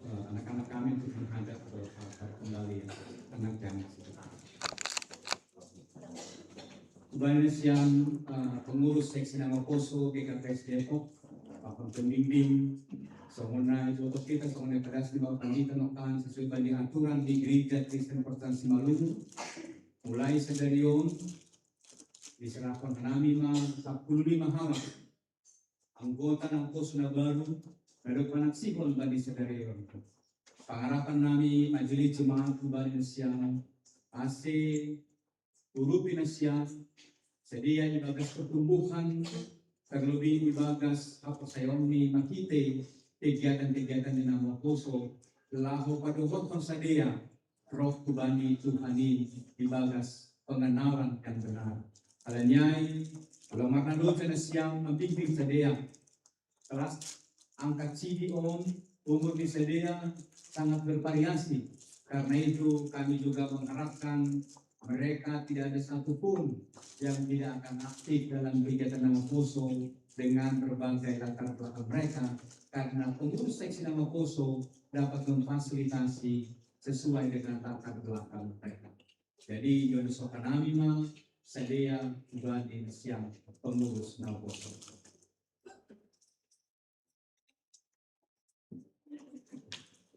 Eh, anak-anak kami untuk menghadap ke altar kembali, ya. Tenang, jangan sedih. Kubaen sian, eh, pengurus seksi Namakoso G K P S Depok, pakon pembimbing, songon na iboto hita, songon na ipadas ni Bapak Pandita, nongkan sesuai dengan aturan di Gereja Kristen Protestan Simalungun, mulai sadari on diserahkon nami ma sampulu lima halak anggota Namakoso na baru, na dohot panaksihon bani sadari on. Pangarapan nami Majelis Jemaat Kubaen sian A C urupi nasiam, sadia ibagas pertumbuhan, terlebih ibagas haporsayaonni marhite kegiatan-kegiatan ni Namakoso, laho padohothon sadia roh hubani Tuhan i ibagas pengenalan yang benar. Alani ai, olo marnaloja nasiam mambimbing sadia, kelas angka C D on, umur ni sadia sangat bervariasi. Karena itu kami juga mengharapkan mereka tidak ada satupun yang tidak akan aktif dalam kegiatan Namakoso dengan berbagai latar belakang mereka. Karena pengurus seksi Namakoso dapat memfasilitasi sesuai dengan latar belakang mereka. Jadi, Yohanes Sokanami ma sadia hubani sian pengurus Namakoso.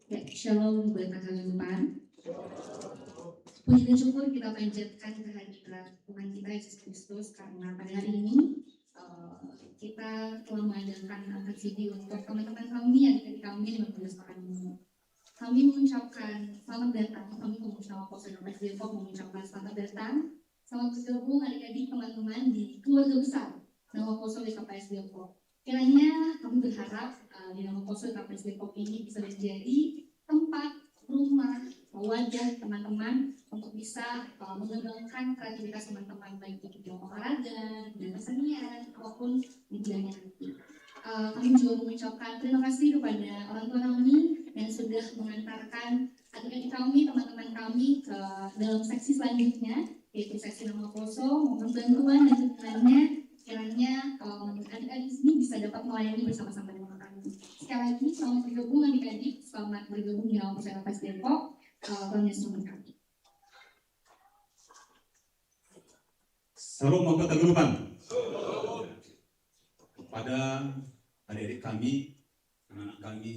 Ya, shalom buat Kakak Lupan. Puji dan syukur kita panjatkan kehadirat Tuhan kita Yesus Kristus, karena pada hari ini, eh, kita telah mengadakan angkat C D untuk teman-teman kami, adik-adik kami yang bertugas pekan ini. Kami mengucapkan selamat datang, kami pengurus Namakoso Depok mengucapkan selamat datang, selamat bergabung adik-adik, teman-teman di keluarga besar Namakoso G K P S Depok. Kiranya kami berharap, eh, di Namakoso G K P S Depok ini bisa menjadi tempat, rumah, wadah teman-teman untuk bisa, eh, mengembangkan kreativitas teman-teman, baik itu di olahraga, dan kesenian, apapun di bidangnya nanti. Eh, kami juga mengucapkan terima kasih kepada orang tua kami yang sudah mengantarkan adik-adik kami, teman-teman kami ke dalam seksi selanjutnya, yaitu seksi Namakoso. Mohon bantuan dan dukungannya, kiranya, eh, adik-adik ini bisa dapat melayani bersama-sama dengan kami. Sekali lagi, selamat bergabung adik-adik, selamat bergabung di Namakoso G K P S Depok. Eh, Tuhan Yesus memberkati. Shalom, Bapak Tagulupan. Kepada adik-adik kami, anak-anak kami,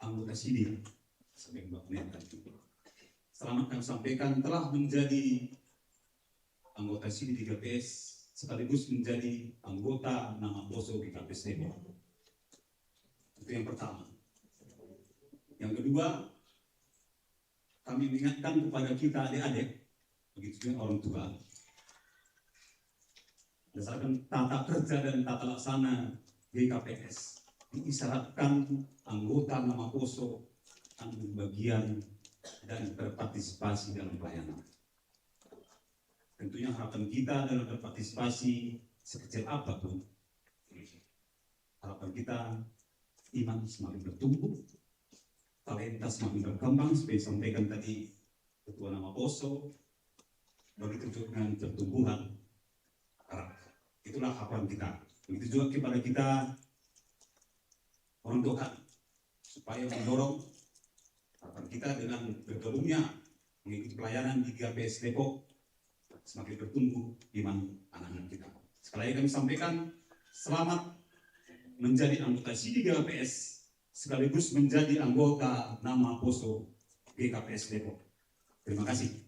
anggota C D, sampai Bapak Pendeta. Selamat kami sampaikan telah menjadi anggota C D G K P S, sekaligus menjadi anggota Namakoso G K P S Depok. Itu yang pertama. Yang kedua, kami mengingatkan kepada kita adik-adik, begitu juga orang tua, berdasarkan tata kerja dan tata laksana G K P S, diisyaratkan anggota nama poso akan bagian dan berpartisipasi dalam pelayanan. Tentunya harapan kita dalam berpartisipasi sekecil apapun, harapan kita iman semakin bertumbuh, talenta semakin berkembang, seperti disampaikan tadi Ketua nama poso, begitu juga dengan pertumbuhan karakter. Itulah harapan kita. Begitu juga kepada kita orang tua, supaya mendorong harapan kita dengan bergabungnya mengikuti pelayanan di G K P S Depok, semakin bertumbuh iman anak-anak kita. Sekali lagi kami sampaikan, selamat menjadi anggota C D G K P S sekaligus menjadi anggota nama poso G K P S Depok. Terima kasih.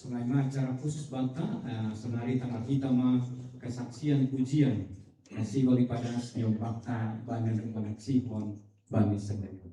Selain acara khusus banta, eh, senari tanggal kita ma kesaksian pujian, eh, si wali pada setiap banta banan rempanak sihon bani sendiri.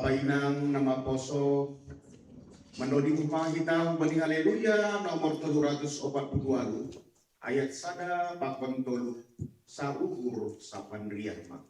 Painang na maposo, mano di mumahita bani Haleluya nomor tolu ratus opat puluh walu, ayat sada pakon tolu, saukur sapan riama.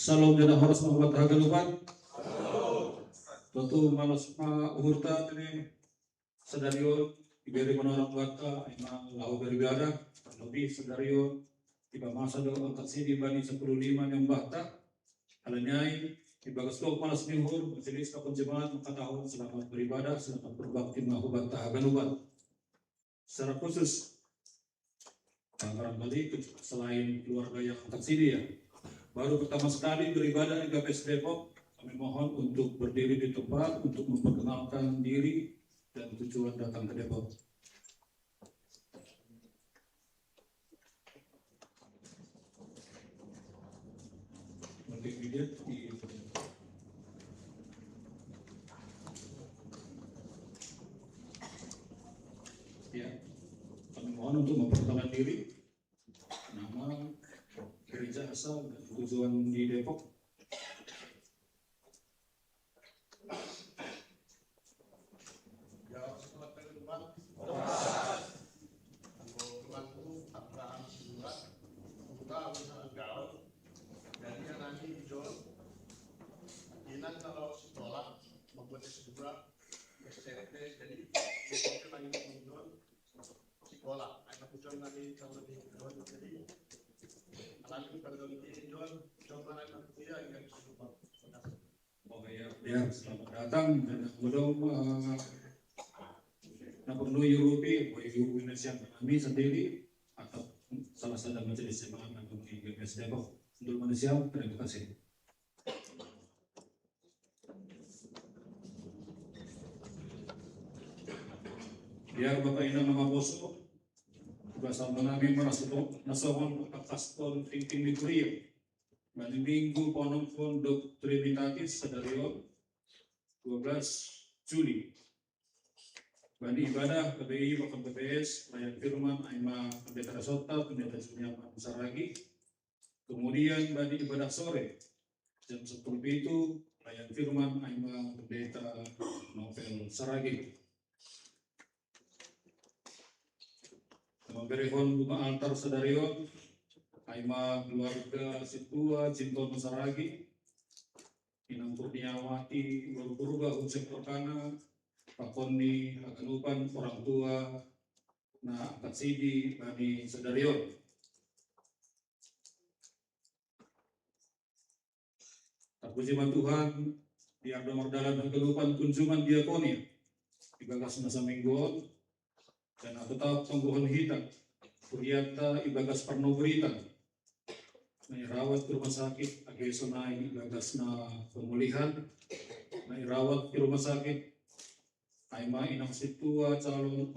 Salom dena horas ma huta haganupan. Tontu malas ma uhurta tene sadari on, iberi manonak huta ima laho beribadah, terlebih sadari on, iba masa do angkat sidi bani sapuluh lima ni ombahta, alani i, ibagas tolu malas ni uhur, majelis pakon jemaat mangkatahon selamat beribadah, selamat berbakti ma huta haganupan. Secara khusus, eh, barangkali ke-, selain keluarga yang angkat sini ya, baru pertama sekali beribadah di G P S Depok, kami mohon untuk berdiri di tempat untuk memperkenalkan diri dan tujuan datang ke Depok. Oke, kemudian di, ya, kami mohon untuk memperkenalkan diri, nama, gereja asal, dan tujuan di Depok. Jadi, anak ini John, Inan kalau sekolah, membuat S dua, S C T, jadi, dia lagi John, sekolah, anak John lagi kalau di John, jadi, anak ini pada John, John mana anak dia yang sekolah. Oh ya, ya, selamat datang dan belum, eh, na porlu yurupi, o yurupi na sian hami sandiri, atau salah sada majelis jemaat na di G P S Depok. Untuk manusia, terima kasih. Biar Bapak Inang na maposo, basal nami merasa na songon pakas ton tingting di kuria. Bani Minggu ponompon dob Trinitatis sadari on, dua belas Juli. Bani ibadah P B I pakon P P S, pelayan firman, ai ma Pendeta Resonta, Pendeta Juniaman Saragi. Kemudian bani ibadah sore, jam sepuluh pitu, Ayan firman ai ma Pendeta Novel Saragi. Maberehon bunga altar sadarion ai ma keluarga sintua Cinton Saragi, inang Kurniawati, baru Purba, Ucep Perkana, pakon ni haganupan orang tua na angkat sidi bani sadarion. Tapuji ma Tuhan, di ardo mardalan haganupan kunjungan diakonia ibagas masa minggu on, dan tetap tonggohon hita kuriatta ibagas parnogorita na irawat di rumah sakit, age sonai ibagas na pemulihan na irawat di rumah sakit, ai ma inang sintua calon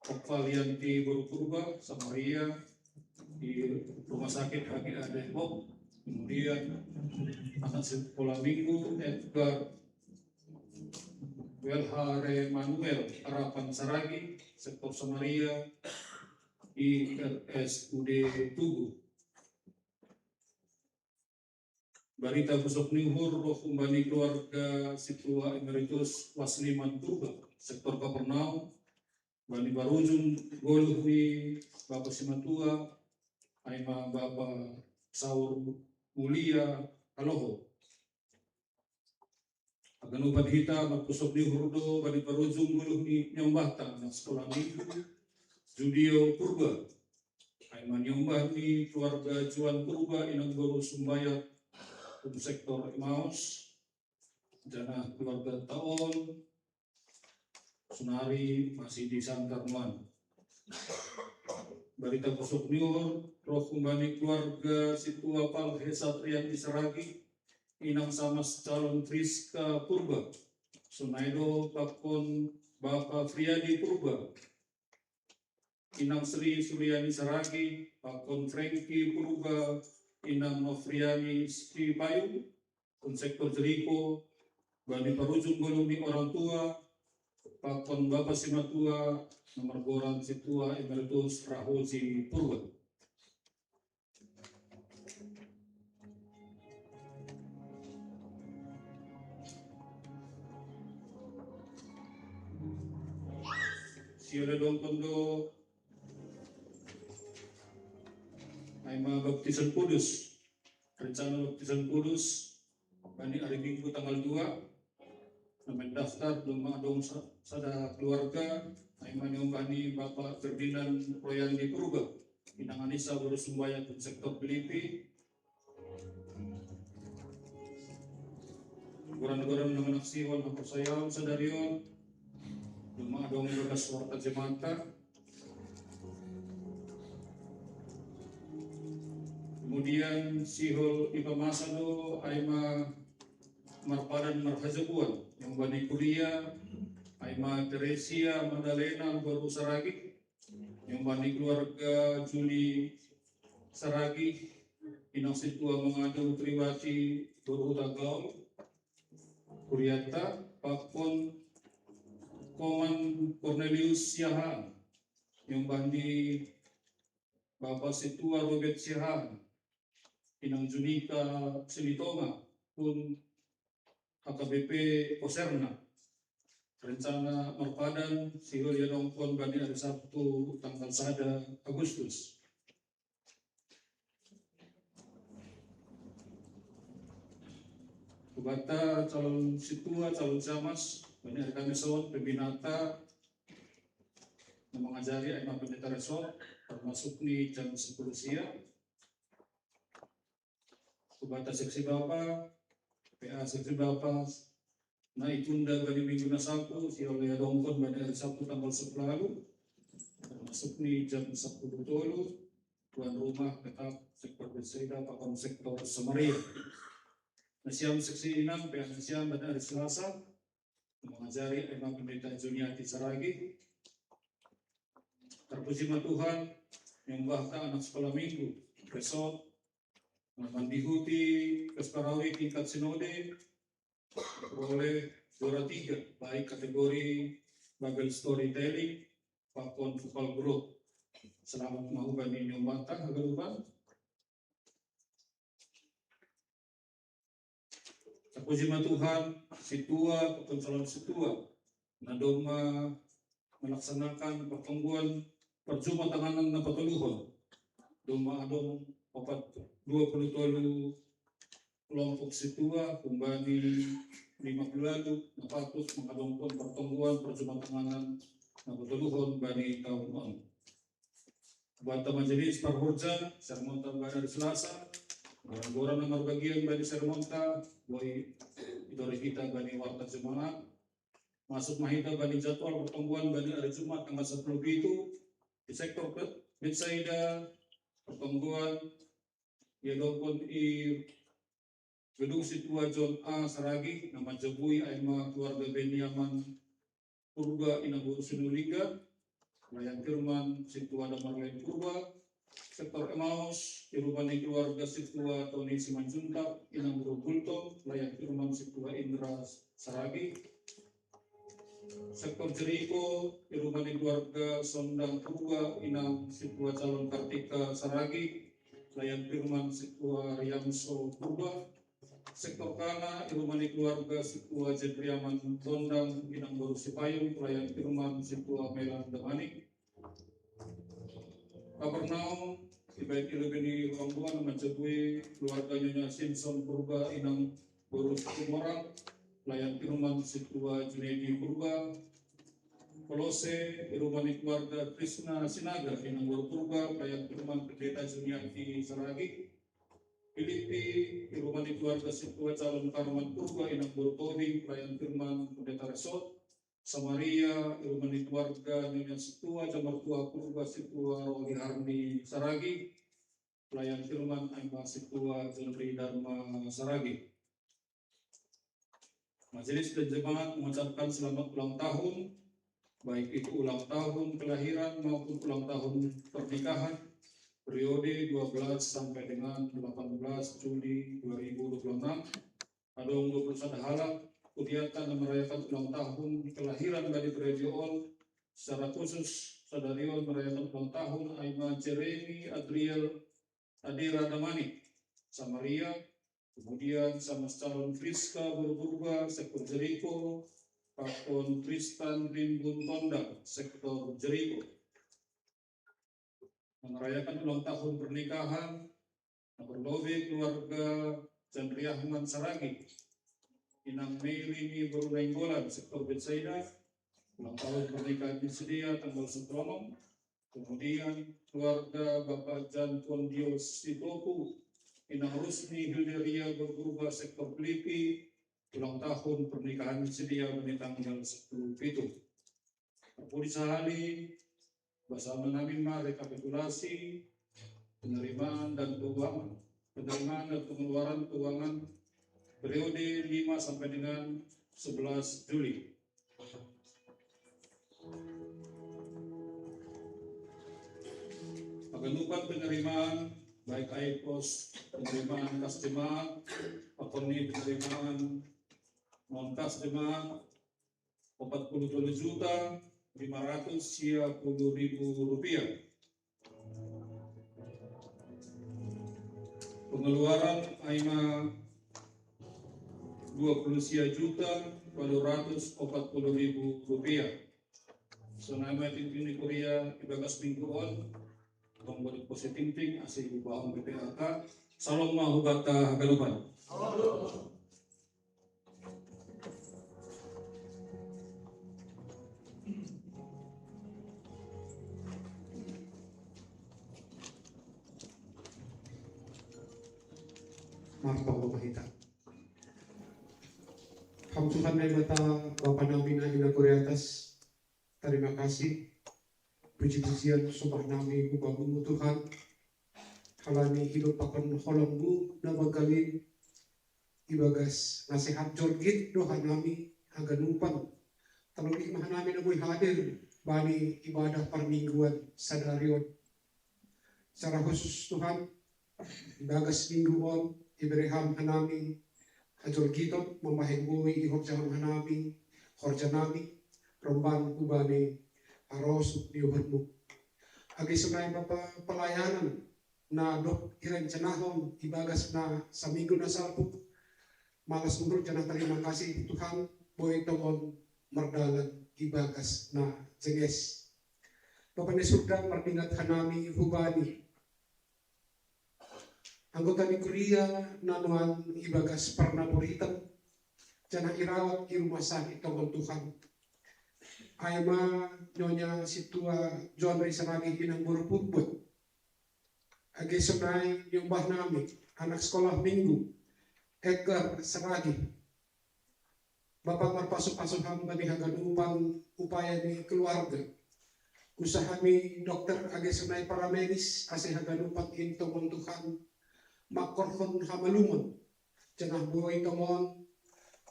Oktavianti, baru Purba, Samaria, di rumah sakit H G A Depok. Kemudian anak sekolah minggu Edgar Welhare Manuel, Harapan Saragi, sektor Samaria, di R S U D Tugu. Barita pusok ni uhur roh humbani keluarga sintua emeritus Wasliman Purba, sektor Kapernaum, bani parujung goluh ni bapa simatua, ai ma Bapa Saur Mulia Haloho. Haganupan hita marpusok ni uhur do bani parujung goluh ni niombahta anak sekolah minggu Judio Purba, ai ma niombah ni keluarga Juan Purba, inang boru Sumbayat, sektor Emmaus, janah keluarga ta on sonari masih di Santar nuan. Barita pusok ni uhur roh humbani keluarga sintua Palhe Satrianti Saragi, inang Samas calon Priska Purba, sonai do pakon Bapa Friadi Purba, inang Sri Suryani Saragi, pakon Franky Purba, inang Novriani Sri Payung, kun sektor Jeriko, bani parujung goluh ni orang tua, pakon bapa simatua na margoran sintua emeritus Rahoji Purba. Siole dongkon do ai ma baptisan kudus. Rencana baptisan kudus bani ari Minggu tanggal dua, na mendaftar domma adong sa-, sada keluarga, ai ma niombah ni Bapa Ferdinand Royandi Purba, inang Anissa boru Sumbayat, kun sektor Pilipi. Goran-goran na manaksihon haporsayaon sadarion, domma adong ibagas warta jemaat. Kemudian sihol ipamasa do ai ma marpadan marhajabuan, niombah ni kuria, ai ma Teresia Magdalena boru Saragi, niombah ni keluarga Juli Saragi, inang sintua mangadu Triwati boru Hutagaol, kuriatta, pakon Koman Cornelius Siahaan, niombah ni Bapa sintua Robert Siahaan, inang Junika Silitonga, kun H K B P Koserna. Rencana marpadan sihol iadongkon bani ari Sabtu tanggal sada Agustus. Hubanta calon sintua, calon Camas, bani ari Kamis on, pembinata na mangajari ai ma Pendeta Resort, termasuk ni jam sepuluh siang. Hubanta seksi bapa, P A seksi bapa, na itunda bani minggu na salpu, sihol iadongkon bani ari Sabtu tanggal sepuluh lalu, termasuk ni jam sepuluh tolu, tuan rumah tetap sektor Bethsaida pakon sektor Samaria. Nasiam seksi inang, P A nasiam bani ari Selasa, mangajari ai ma Pendeta Juniati Saragi. Terpuji ma Tuhan, niombahta anak sekolah minggu, Resort, mandihuti Kasparawi tingkat sinode, peroleh juara tiga, baik kategori Bible storytelling pakon vokal grup. Selamat ma hubani niombahta haganupan. Puji ma Tuhan, sintua, pakon calon sintua na domma melaksanakan pertonggoan perjumatanganan na patoluhon. Domma adong opat, dua puluh tolu kelompok sintua, humbani lima puluh tolu na patut mangadongkon pertonggoan perjumatanganan na patoluhon bani taon on. Banta majelis parhorja, sermonta bani hari Selasa, goran-goran na marbagian bani sermonta, boi itoroi hita bani warta Jumat. Masuk ma hita bani jadwal pertonggoan bani hari Jumat tanggal sepuluh pitu, di sektor Be-, Betsaida, pertonggoan, ia dokon i gedung sintua John A Saragi, na manjabui ai ma keluarga Benyamin Purba inang boru Sinulinga, pelayan firman sintua Damar lain Purba, sektor Emmaus, i rumah ni keluarga sintua Tony Simanjuntak, inang boru Gultom, pelayan firman sintua Indra Saragi, sektor Jeriko, i rumah ni keluarga Sondang Purba, inang sintua calon Kartika Saragi, pelayan firman sintua Riamso Purba, sektor Kana, i rumah ni keluarga sintua Jendriaman Tondang, inang boru Sipayung, pelayan firman sintua Melan Damani. Kapernaum, ibaik i lebe ni rombongan manjabui keluarga Nyonya Simpson Purba, inang boru Situmorang, pelayan firman sintua Junedi Purba. Kolose, i rumah ni keluarga Krisna Sinaga, inang boru Purba, pelayan firman Pendeta Junianti Saragi. Filipi, i rumah ni keluarga sintua calon Karman Purba, inang boru Tobing, pelayan firman Pendeta Resort. Samaria, i rumah ni keluarga Nyonya sintua, Jamar Tua Purba, sintua Rohani Harni Saragi, pelayan firman ai ma sintua John Ri Dharma Saragi. Majelis dan jemaat mengucapkan selamat ulang tahun, baik itu ulang tahun kelahiran maupun ulang tahun pernikahan, periode dua belas sampai dengan delapan belas Juli dua ribu dua puluh enam. Adong dua puluh sada halak kudiata na merayakan ulang tahun kelahiran bani gereja on, secara khusus sadari on merayakan ulang tahun ai ma Jeremy Adriel Adira Damani, Samaria, kemudian sama calon Friska boru Purba, sektor Jeriko, pakon Tristan Rimbun Tondang, sektor Jeriko. Merayakan ulang tahun pernikahan, na berlobe keluarga Jandriahman Saragi, inang Mary ni boru Nainggolan, sektor Betsaida, ulang tahun pernikahan ni sidea tanggal sepuluh. Kemudian keluarga Bapak Jantuan Dios Sitoku, inang Rusni Hilderia boru Purba, sektor Filipi, ulang tahun pernikahan ni sidea bani tanggal sepuluh pitu. Pudi sahali, basama nami ma rekapitulasi penerimaan dan keuangan, penerimaan dan pengeluaran keuangan periode lima sampai dengan sebelas Juli. Haganupan penerimaan, baik ai pos penerimaan kas jemaat, pakon ni penerimaan non kas jemaat, empat puluh dua juta lima ratus sia puluh ribu rupiah. Pengeluaran ai ma dua puluh sia juta dua ratus empat puluh ribu rupiah. Sonai ma tingting ni kuria ibagas minggu on, tong bodik positingting, ase ibu bahong B P A K, salom ma hubata haganupan. Martong ma hita. Ham Tuhan Naibata, Bapa nami na hinakur atas, tarima kasih. Puji-pujian sombah nami hubamu Tuhan. Halani hidup pakon holongmu na banggalin ibagas nasehat jorgit doha nami haganupan. Terlebih ma hanami na boi hadir bani ibadah parmingguan sadari on. Secara khusus Tuhan, ibagas minggu on, ibere ham hanami hajorgiton mambahen boi ihorjahon hanami, horja nami, romban hubani harosuk ni uhurmu. Age sonai Bapa pelayanan na dob irencanahon ibagas na saminggu na salpu, Malas umur janah tarima kasih Tuhan, boi tongon mardalan ibagas na jenges. Bapa ni surga, mardingat hanami hubani anggota ni kuria na nuan ibagas parnaboritan, janah irawat i rumah sakit tongon Tuhan. Ai ma Nyonya Sintua Joan Ri Saragih inang boru Purba. Age sonai niombah nami anak sekolah minggu Eker Saragih. Bapa, marpasu-pasu Ham bani haganupan upaya ni keluarga. Usaha ni dokter age sonai paramedis ase haganupan in tongon Tuhan mangkorhon hamalumon. Janah boi tongon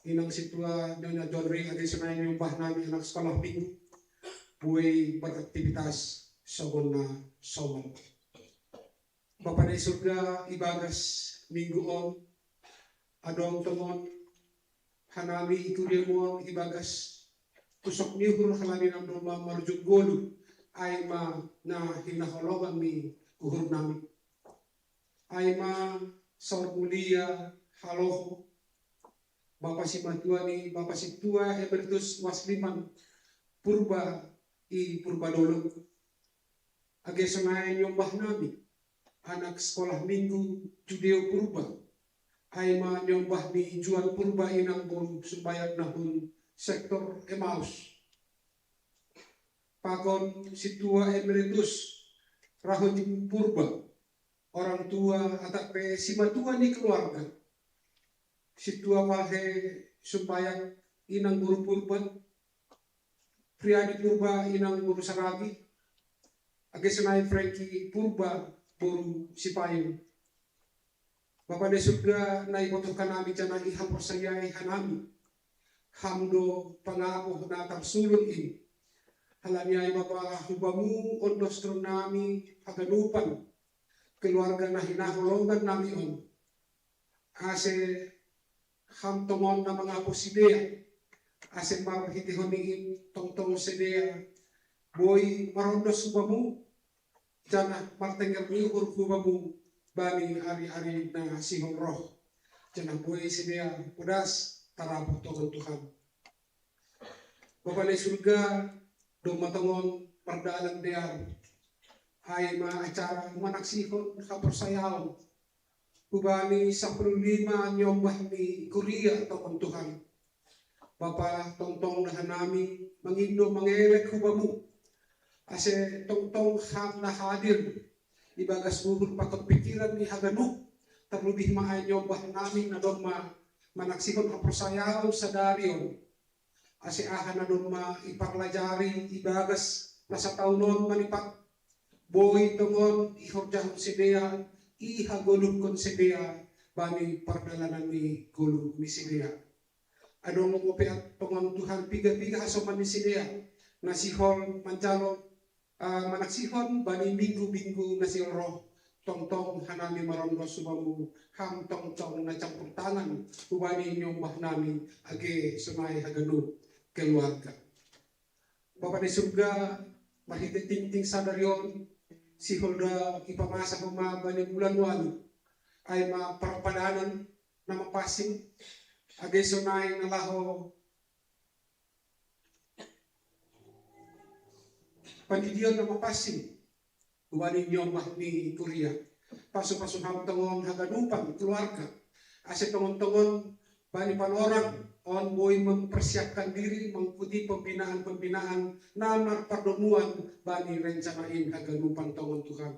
inang sintua Nyonya Joan Ri age sonai niombah nami anak sekolah minggu boi beraktivitas songon na somal. Bapa ni surga, ibagas minggu on adong tongon hanami i kuria on ibagas pusok ni uhur halani na domma marujung goluh, ai ma na hinaholongan ni uhur nami. Ai ma saur mulia haloho Bapa simatua ni Bapa Sintua Emeritus Wasliman Purba i Purba Dolok. Age sonai niombah nami anak sekolah minggu Judeo Purba, ai ma niombah ni Juan Purba inang boru sumbayang na hun sektor Emaus. Pakon Sintua Emeritus Rahojing Purba, orang tua atap pe simatua ni keluarga. Sintua Palhe sumbayang inang boru Purba, Priadi Purba inang boru Saragih, age sonai Franky Purba boru Sipayung. Bapa ni surga, na ibotohkan nami janah ihaporsayai hanami, Ham do pangapoh na tarsulun in. Halani ai Bapa, hubamu ondoskon nami haganupan keluarga na hinaholongan nami on, ase Ham tongon na mangapoh sidea, ase marhiteihon ni in tongtong sidea boi marondos hubamu, janah martenger ni uhur hubamu bani ari-ari na sihol roh, janah boi sidea podas tarapuh tongon Tuhan. Bapa ni surga, domma tongon mardalan dear, ai ma acara manaksihon haporsayaon hubani sampulu lima niombah ni kuria tongon Tuhan. Bapa, tongtong do hanami mangindo mangelek hubamu, ase tongtong Ham na hadir ibagas uhur pakon pikiran ni haganup, tarlobih ma ai niombah nami na domma manaksihon haporsayaon sadari on, ase aha na domma iparlajari ibagas na sataon on manipat, boi tongon ihorjahon sidea, ihagoluhkon sidea bani pardalanan ni goluh ni sidea. Adong ope tongon Tuhan piga-piga hasoman ni sidea na sihol manjalo, ah, manaksihon bani minggu-minggu na sihol roh, tongtong hanami marondos hubamu, Ham tongtong na campur tangan hubani niombah nami age sonai haganup keluarga. Bapa ni surga, marhite tingting sadari on, sihol do ipamasa Homa bani bulan ualu, ai ma parpadanan na mapansing, age sonai na laho pandidion na mapansing hubani niombah ni kuria. Pasu-pasu Ham tongon haganupan keluarga, ase tongon-tongon bani panorang on boi mempersiapkan diri mengikuti pembinaan-pembinaan na marpardomuan bani rencana in haganupan tongon Tuhan.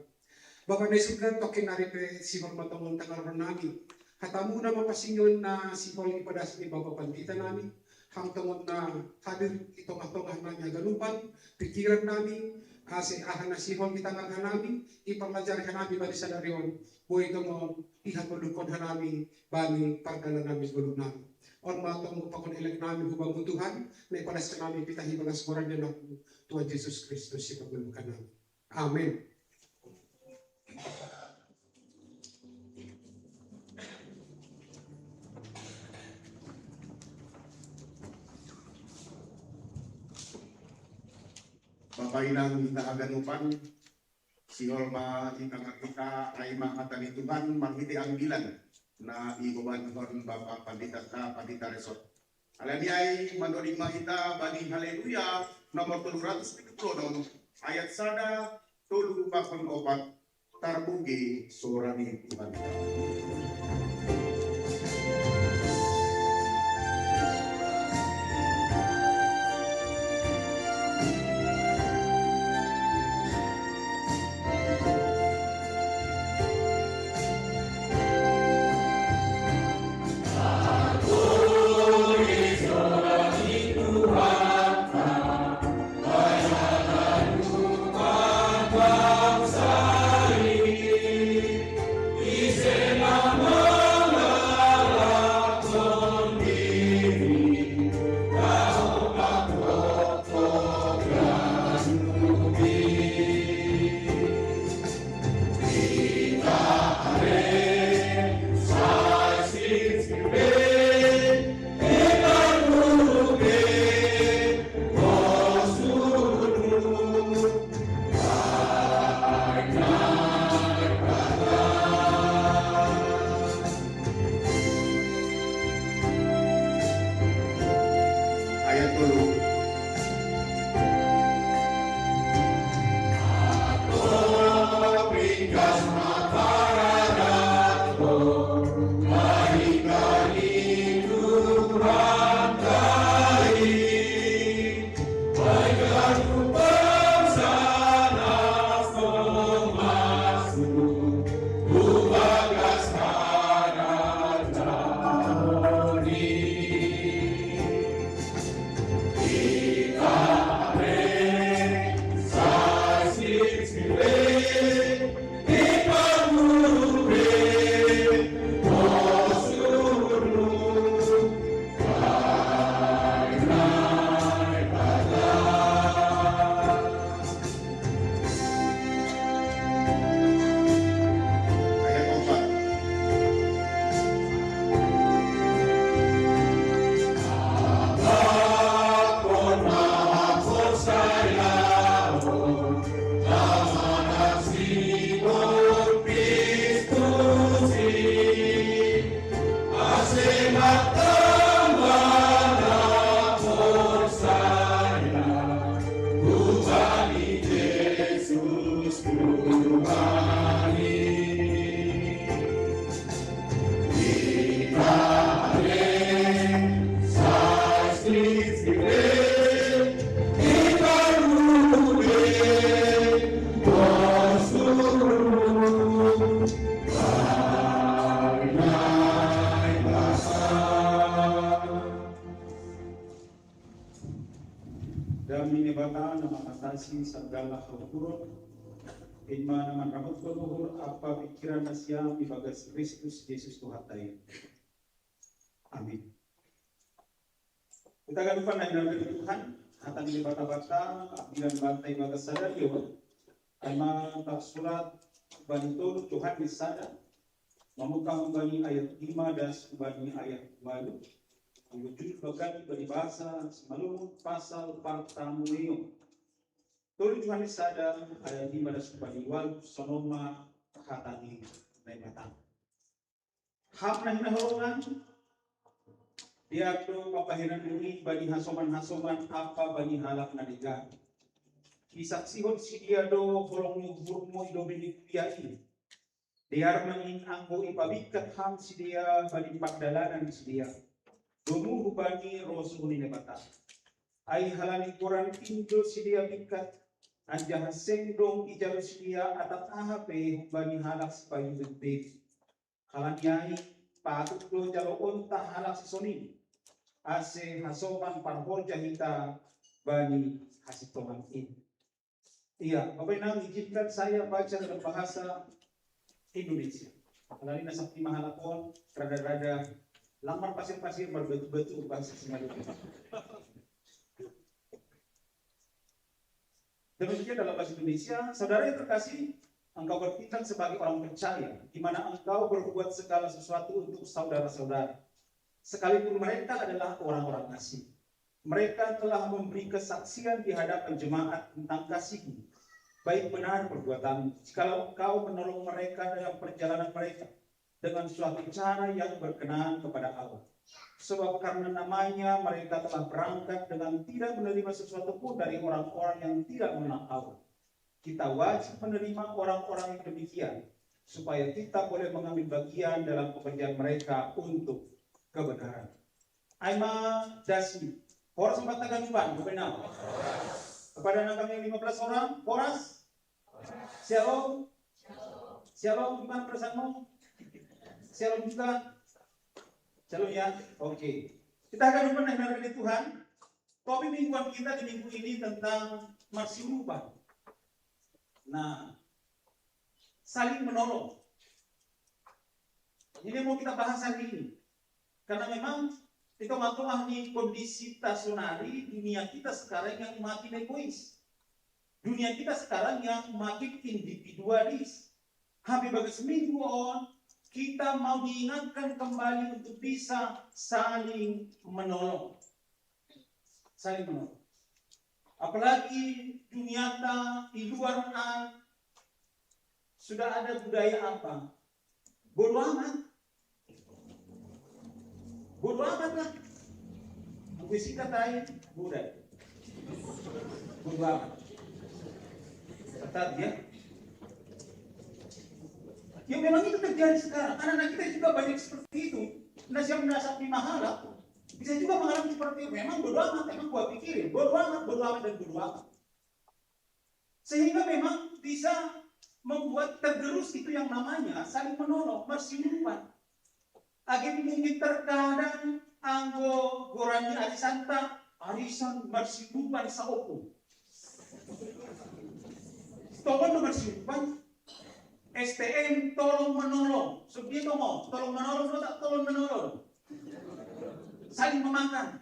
Bapa ni surga, tongkin nari pe sihol ma tongon tangaronon nami hatamu na mapansing on na sihol ipadas ni Bapa Pandita nami, Ham tongon na hadir i tongah-tongah nami haganupan, pikiran nami, ase aha na sihol itangar hanami, iparlajari hanami bani sadari on, boi tongon ihagoluhkon hanami bani pardalanan ni goluh nami. On ma tonggo pakon elek nami hubamu Tuhan, na ipadas hanami pitah ibagas goran ni Anakmu, Tuhan Jesus Kristus, sipagoluhan nami. Amen. Bapa inang hita haganupan, sihol ma hita marhita ai ma hata ni Tuhan marhite ambilan na iboban hon Bapak Pandita ka Pandita Resort. Alani ai mandoding ma hita bani Haleluya nomor tolu ratus pitu puluh onom, ayat sada tolu bahun opat. Tarpuji sora ni Tuhan. Ayat tolu. Dame ni Naibata na mangatasi sagala hauhuron, in ma na manramotkon uhur ampa pingkiran nasiam ibagas Kristus Jesus Tuhanta i. Amin. Ita ganupan na hinaholongan ni Tuhan, hata ni Naibata banta, ambilan banta ibagas sadari on, ai ma tarsurat bani tolu Johannes sada, mamungka humbani ayat lima das humbani ayat walu. Anggo judul bagasan bani basa Simalungun, pasal partamuneon. Tolu Johannes sada ayat lima das humbani walu, songon on ma hata ni Naibata. Ham na hinaholongan, dia do papahiran diri bani hasoman-hasoman ampa bani halak na denggan. Isaksihon sidea do holong ni uhurmu i dope di kuria i. Dear ma in anggo ipabingkat ham sidea bani pardalanan ni sidea, domu hubani rosuh ni Naibata. Ai halani goran in do sidea bingkat, anjaha seng dong ijalo sidea atap aha pe humbani halak sipaihutihut. Halani ai, patut do jaloonta halak sisongon i, ase hasoman parhorja hita bani hasintongan in. Iya, Bapak Inang, izinkan saya baca dalam bahasa Indonesia. Alani na sakti ma halak on, rada-rada lamar pasir-pasir marbatu-batu bahasa Simalungun. Demikian dalam bahasa Indonesia, saudara yang terkasih, engkau bertindak sebagai orang percaya, di mana engkau berbuat segala sesuatu untuk saudara-saudara, sekalipun mereka adalah orang-orang asing. Mereka telah memberi kesaksian di hadapan jemaat tentang kasihmu. Baik benar perbuatanmu, jikalau engkau menolong mereka dalam perjalanan mereka. dengan suatu cara yang berkenan kepada Allah. Sebab karena namanya mereka telah berangkat dengan tidak menerima sesuatu pun dari orang-orang yang tidak mengenal Allah. Kita wajib menerima orang-orang yang demikian, supaya kita boleh mengambil bagian dalam pekerjaan mereka untuk kebenaran. Aima dasi. Horas empat taga duban, benar. Kepada anak kami lima belas orang, horas. Shalom. Shalom, gimana perasaanmu? Shalom juga. Shalom ya. Oke. Kita akan mendengarkan dari Tuhan. Topik mingguan kita di minggu ini tentang marsiurupan. Nah, saling menolong. Ini mau kita bahas hari ini. Karena memang itu masalah nih kondisi tasonari dunia kita sekarang yang makin egois. Dunia kita sekarang yang makin individualis. Hampir bagi seminggu on, kita mau diingatkan kembali untuk bisa saling menolong. Saling menolong. Apalagi dunia di luar an sudah ada budaya apa? Bodoh amat. Bodoh amat lah. Aku singkat aja, bodoh. Bodoh amat. Kata dia. Ya memang itu terjadi sekarang. Anak-anak kita juga banyak seperti itu. Nah, siapa merasa mahala, bisa juga mengalami seperti itu. Memang bodoh amat, memang gua pikirin. Bodoh amat, bodoh amat, dan bodoh amat. Sehingga memang bisa membuat tergerus itu yang namanya saling menolong, marsiurupan. Agi mungkin terkadang anggo gorani arisanta, arisan marsiurupan saopo. Tolong marsiurupan, S T M tolong menolong. Seperti itu mau, tolong menolong, tak tolong menolong. Saling memakan.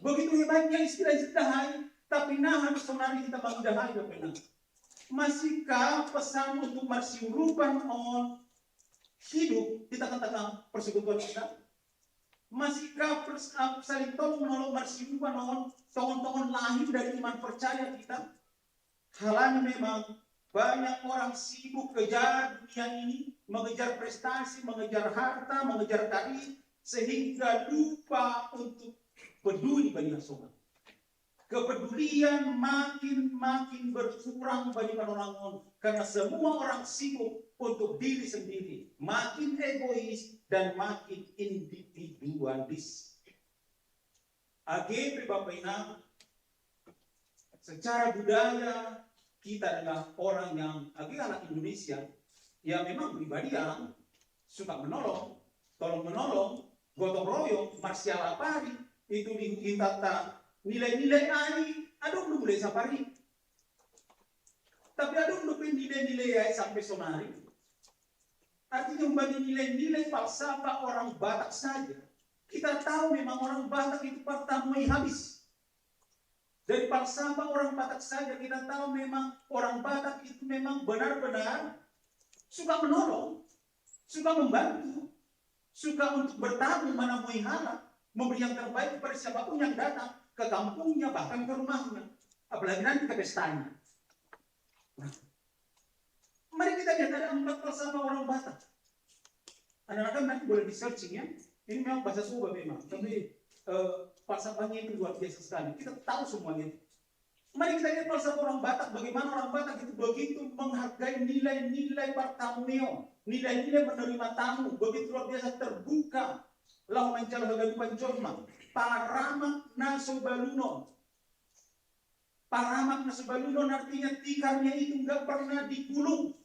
Begitu hebatnya istilah jidahai, tapi nahan sonari kita bang jahai pernah. Masihkah pesan untuk marsiurupan on hidup di tengah-tengah persekutuan kita? Masihkah pers- uh, saling tolong menolong marsiurupan on tongon-tongon lahir dari iman percaya kita? Halani memang banyak orang sibuk kejar dunia ini, mengejar prestasi, mengejar harta, mengejar karir, sehingga lupa untuk peduli bagi nasional. Kepedulian makin-makin berkurang bagi orang karena semua orang sibuk untuk diri sendiri, makin egois dan makin individualis. Agi pe Bapak Inang, secara budaya kita adalah orang yang agi anak Indonesia, ya memang pribadi yang suka menolong, tolong menolong, gotong royong, marsialapari, itu di, di tata nilai-nilai ai, aduh, belum mulai sapari. Tapi aduh, belum nilai-nilai ai sampai sonari. Artinya, umpama nilai-nilai falsafah orang Batak saja, kita tahu memang orang Batak itu pertama habis. Dari falsafah orang Batak saja kita tahu memang orang Batak itu memang benar-benar suka menolong, suka membantu, suka untuk bertamu menemui hara, memberi yang terbaik kepada siapapun yang datang ke kampungnya, bahkan ke rumahnya. Apalagi nanti ke pestanya. Nah, mari kita lihat ada empat falsafah orang Batak. Anak-anak nanti boleh di-searching ya. Ini memang bahasa Sumba memang, tapi eh, falsafahnya itu luar biasa sekali. Kita tahu semuanya. Mari kita lihat falsafah orang Batak, bagaimana orang Batak itu begitu menghargai nilai-nilai partamueo, nilai-nilai menerima tamu, begitu luar biasa terbuka. Lawan mencari gadupan jorma, paramak na so balunon. Paramak na so balunon artinya tikarnya itu nggak pernah digulung.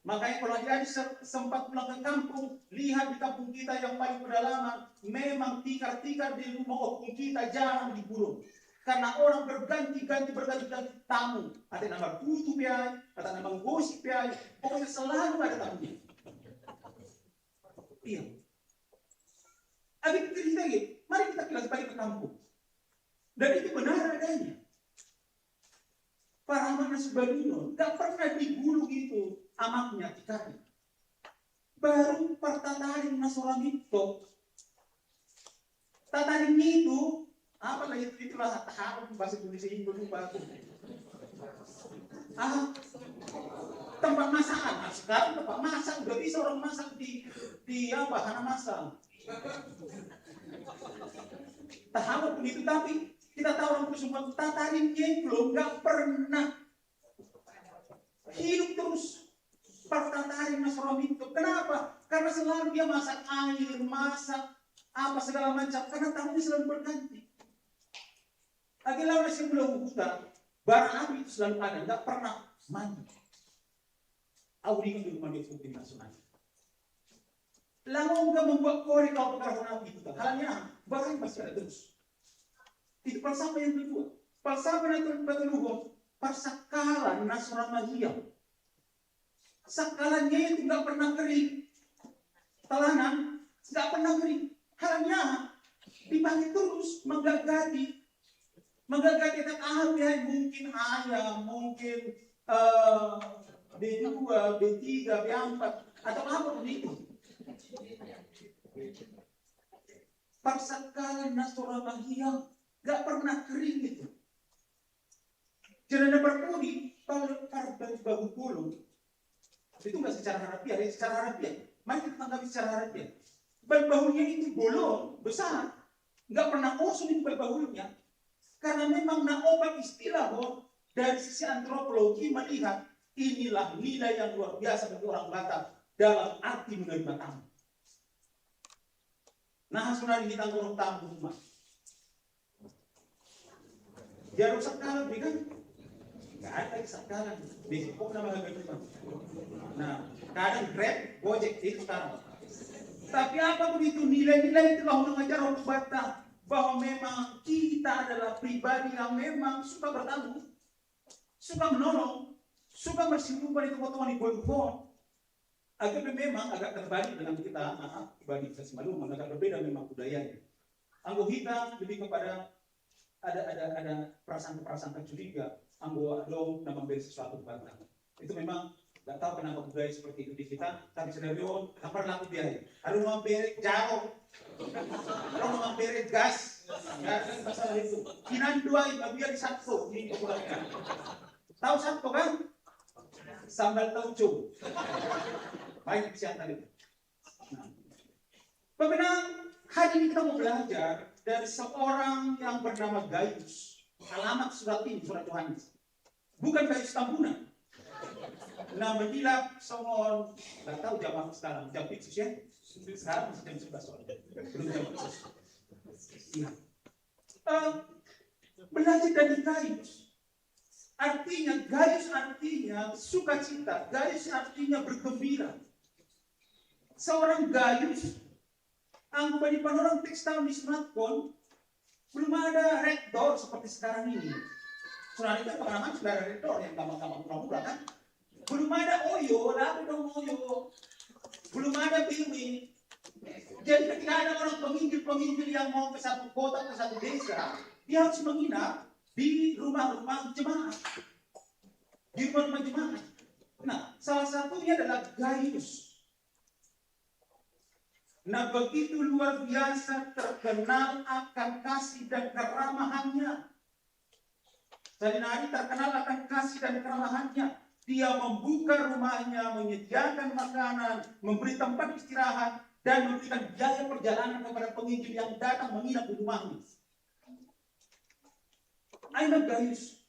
Makanya kalau adik-adik se- sempat pulang ke kampung, lihat di kampung kita yang paling pedalaman, memang tikar-tikar di rumah opung kita jarang digulung. Karena orang berganti-ganti, berganti-ganti tamu. Ada nama kutu piai, ada nama gosip piai, pokoknya selalu ada tamunya. Iya. Adik cerita ya, mari kita kilas balik ke kampung. Dan itu benar adanya. Paramak na so balunon, gak pernah digulung itu amaknya tikarnya. Baru partataring na so ramikto. Tataring itu, apa lah itu, itulah tahapan bahasa Indonesia ini, lupa aku. Ah, tempat masakan. Sekarang tempat masak, udah bisa orang masak di di apa, hana masak. Tahawa begitu, tapi kita tahu orang itu semua tatarin dia itu loh, nggak pernah hidup terus. Pertatarin Mas Romi itu. Kenapa? Karena selalu dia masak air, masak apa segala macam. Karena tamunya selalu berganti. Lagi lawan si belum hutan, bara api itu selalu ada, nggak pernah mati. Audin di rumah dia putih nasional. Lalu nggak membuat kore kalau perkara api itu. Halnya, barang pasti ada terus. Itu falsafah yang kedua. Falsafah itu betul, persakalan nasional magia. Sakalannya itu nggak pernah kering. Talanan nggak pernah kering. Halnya dipakai terus, menggagati. Menggagati tak tahu ya, mungkin ayam, mungkin eh, B dua, B tiga, B empat, atau apa pun itu. Persakalan nasional magia nggak pernah kering itu. Jangan ada berpudi, kalau kalau bahu bulu, itu nggak secara harafiah, ya, secara harafiah. Mari kita tanggapi secara harafiah. Bahu-bahunya itu bolong, besar. Nggak pernah kosong itu bahu-bahunya. Karena memang naoba istilah, oh, dari sisi antropologi melihat inilah nilai yang luar biasa bagi orang Batak dalam arti menerima tamu. Nah, sudah kita ngurung tamu rumah. Jarang sekarang, ya kan? Nggak ada lagi sekarang. Besok kok nama lagi cuma. Nah, kadang Grab, Gojek itu sekarang. Tapi apa begitu nilai-nilai itu, kalau mengajar orang Batak bahwa memang kita adalah pribadi yang memang suka bertamu, suka menolong, suka bersinggungan itu potongan di Boyfon. Agak memang agak terbalik dengan kita, nah, pribadi saya semalu agak berbeda memang budayanya. Anggo kita lebih kepada ada ada ada perasaan-perasaan curiga, anggo dong nama beri sesuatu barang. Itu memang nggak tahu kenapa budaya seperti itu di kita, tapi scenario tak pernah aku biarin. Aduh, mau beri jaro, aduh, mau beri gas, ya, kan masalah itu. Kinan dua, nggak biar di satu, ini kurangnya. Tahu satu kan? Sambal tauco. Baik, siap tadi. Nah. Pemenang, hari ini kita mau belajar dari seorang yang bernama Gaius. Alamat surat ini, surat Yohanes. Bukan Gaius Tambunan. Nah, menilai songon, nggak tahu jam apa sekarang, jam fix ya. Sekarang masih jam sebelas soalnya. Belum jam fix. Iya. Eh, belajar dari Gaius. Artinya, Gaius artinya sukacita, Gaius artinya bergembira. Seorang Gaius, anggo di panorang teks tahun di smartphone, belum ada Red Door seperti sekarang ini. Sebenarnya itu pengalaman sudah ada Red Door yang gampang-gampang murah-murah kan. Belum ada Oyo, lalu dong Oyo. Belum ada Biwi. Jadi ketika ada orang penginjil-penginjil yang mau ke satu kota, ke satu desa, dia harus menginap di rumah-rumah jemaat. Di rumah-rumah jemaat. Nah, salah satunya adalah Gaius. Nah, begitu luar biasa terkenal akan kasih dan keramahannya. Salinari terkenal akan kasih dan keramahannya. Dia membuka rumahnya, menyediakan makanan, memberi tempat istirahat, dan memberikan biaya perjalanan kepada penginjil yang datang menginap di rumahnya. Aina Gaius.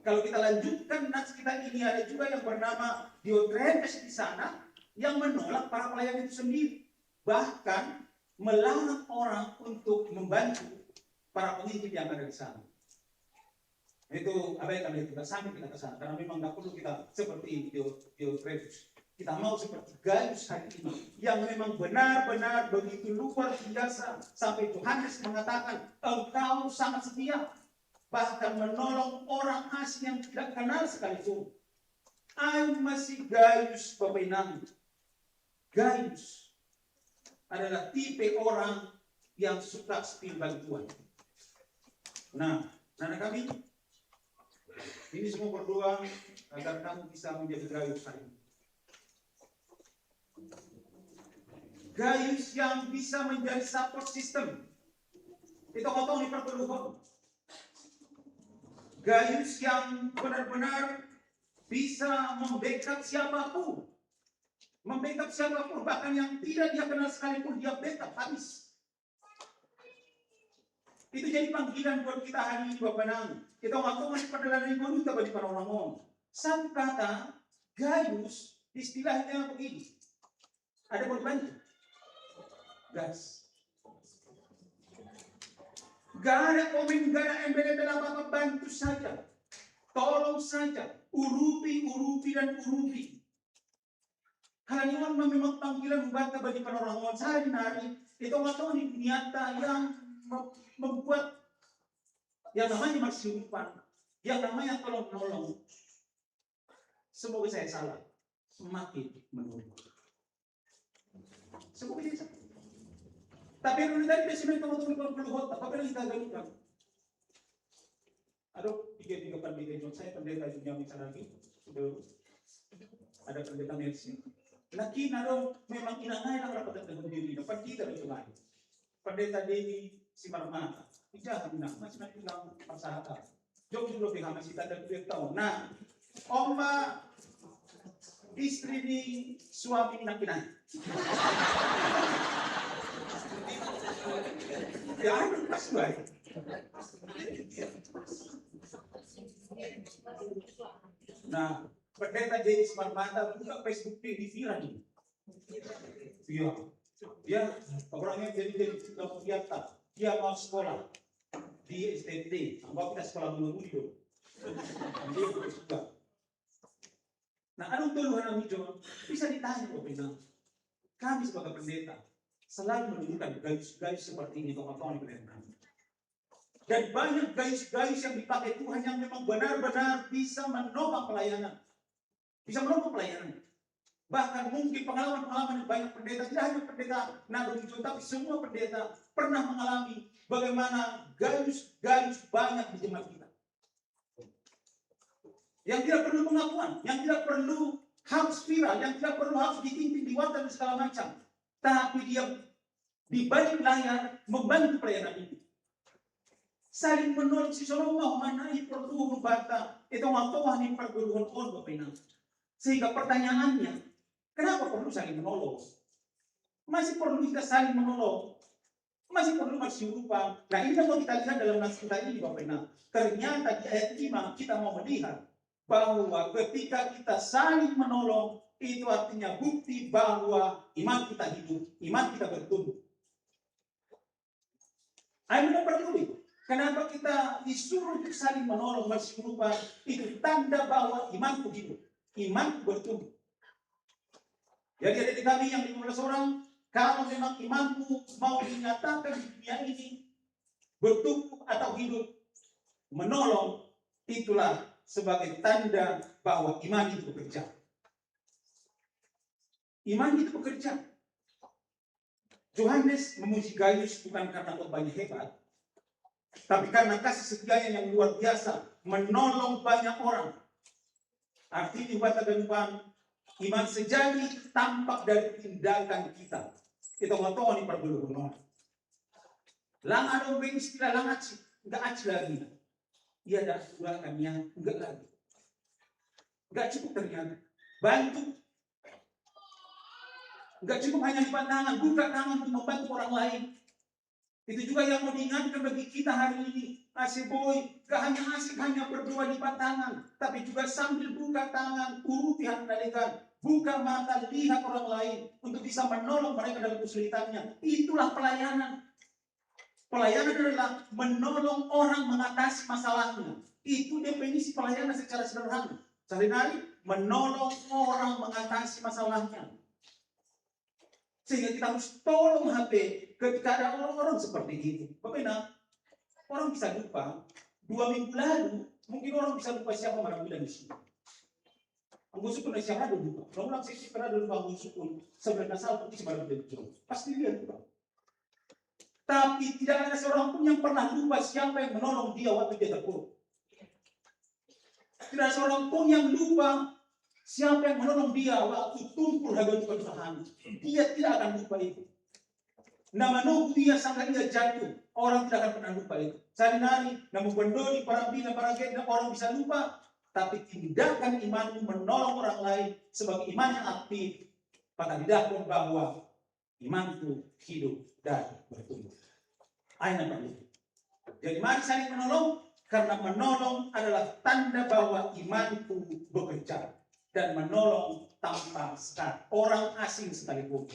Kalau kita lanjutkan nats kita ini, ada juga yang bernama Diotrefes di sana yang menolak para pelayan itu sendiri. Bahkan melarang orang untuk membantu para penginjil yang ada di sana. Itu abaikan itu, nggak sampai kita ke sana karena memang nggak perlu kita seperti Dio- Diotrefes. Kita mau seperti Gaius hari ini yang memang benar-benar begitu luar biasa sampai Yohanes mengatakan engkau sangat setia, bahkan menolong orang asing yang tidak kenal sekalipun. Ai masih Gaius pemenang. Gaius adalah tipe orang yang suka spill bantuan. Nah, anak kami, ini semua berdoa agar kamu bisa menjadi Gaius hari ini. Gaius yang bisa menjadi support system. Itu ngomong di perkeluhan. Gaius yang benar-benar Bisa membackup siapapun. Membackup siapapun, bahkan yang tidak dia kenal sekalipun dia backup habis. Itu jadi panggilan buat kita hari ini, Bapak Nang. Kita waktu masih pada lari kita bagi para orang. Satu kata, Gaius, istilahnya begini. Ada mau dibantu? Gas. Gak ada komen, gak ada embel-embel apa-apa, bantu saja. Tolong saja, urupi, urupi, dan urupi. Karena ini memang panggilan membantah bagi para orang. Saya dinari, itu nggak tahu nih, nyata yang mem- membuat yang namanya masih lupa, yang namanya tolong menolong. Semoga saya salah. Semakin menurun. Semoga saya salah. Tapi yang tadi dia sudah tahu tahu kalau perlu hot, apa yang kita galukan? Aduh, tiga tiga pendeta itu saya pendeta juga bicara lagi. Sudah ada pendeta Mercy. Lagi nado memang inangai lang rapat dengan diri. Dapat kita itu lagi. Pendeta Dedi Simarmata. Tidak, nah, masih nanti bilang pasaha. Jom dulu pihak masih tak ada duit tahu. Nah, Oma istri ni suami nak kena. Ya, pas baik. Nah, pendeta Dedi Simarmata buka Facebook dia di viral ni. Iya. Dia orangnya jadi jadi sudah biasa. Dia mau sekolah di S T T. Apa kita sekolah menunggu itu? Dia suka. Nah, anu tuh hal itu bisa ditanya kok bilang. Kami sebagai pendeta selalu menemukan gayus-gayus seperti ini, tokoh-tokoh di pendeta. Dan banyak gayus-gayus yang dipakai Tuhan yang memang benar-benar bisa menopang pelayanan. Bisa menopang pelayanan. Bahkan mungkin pengalaman-pengalaman yang banyak pendeta, tidak hanya pendeta Nabi Muncul, tapi semua pendeta pernah mengalami bagaimana gayus-gayus banyak di jemaat kita. Yang tidak perlu pengakuan, yang tidak perlu harus viral, yang tidak perlu harus ditinting di warta dan segala macam. Tapi dia di balik layar membantu pelayanan ini. Saling menolong si Salomo mana itu perlu bata. Itu waktu wani perguluhan on bapena. Sehingga pertanyaannya, kenapa perlu saling menolong? Masih perlu kita saling menolong. Masih perlu masih rupa. Nah, ini yang mau kita lihat dalam nas kita ini, Bapak Ibu. Ternyata di ayat lima kita mau melihat bahwa ketika kita saling menolong, itu artinya bukti bahwa iman kita hidup, iman kita bertumbuh. Ayo, kita peduli. Kenapa kita disuruh untuk saling menolong masih rupa? Itu tanda bahwa imanku hidup, imanku bertumbuh. Jadi ada di kami yang lima belas orang, kalau memang imanmu mau dinyatakan di dunia ini, bertumbuh atau hidup, menolong, itulah sebagai tanda bahwa iman itu bekerja. Iman itu bekerja. Yohanes memuji Gaius bukan karena khotbahnya hebat, tapi karena kasih setianya yang luar biasa, menolong banyak orang. Artinya, kata ganupan, iman sejati tampak dari tindakan kita. Kita mau tahu nih pergulungan. Lang ada orang istilah lang aci, nggak aci lagi. Iya dah, sudah kami yang nggak lagi. Nggak cukup ternyata. Bantu. Nggak cukup hanya lipat tangan, buka tangan untuk membantu orang lain. Itu juga yang mau diingatkan bagi kita hari ini. Asik boy, gak hanya asik hanya berdoa lipat tangan, tapi juga sambil buka tangan, urupi hati mereka, buka mata, lihat orang lain untuk bisa menolong mereka dalam kesulitannya. Itulah pelayanan. Pelayanan adalah menolong orang mengatasi masalahnya. Itu definisi pelayanan secara sederhana. Sehari-hari menolong orang mengatasi masalahnya. Sehingga kita harus tolong H P ketika ada orang-orang seperti itu. Bapak Ibu, orang bisa lupa. Dua minggu lalu, mungkin orang bisa lupa siapa orang bilang di sini. Anggo sukun siapa ada lupa. Kalau orang sih pernah ada lupa anggo sukun, sebenarnya salah pasti sebenarnya betul. Pasti dia lupa. Tapi tidak ada seorang pun yang pernah lupa siapa yang menolong dia waktu dia terpuruk. Tidak ada seorang pun yang lupa siapa yang menolong dia waktu tumpul harga kesusahan. Dia tidak akan lupa itu. Nama nunggu dia sampai dia jatuh, orang tidak akan pernah lupa itu. Sehari-hari, namun bendori, para bina, para genda, orang bisa lupa. tapi tindakan imanmu menolong orang lain sebagai iman yang aktif, maka didakwa bahwa imanku hidup dan bertumbuh. Aina perlu. Jadi mari saling menolong, karena menolong adalah tanda bahwa imanku bekerja dan menolong tanpa sekat, orang asing sekalipun.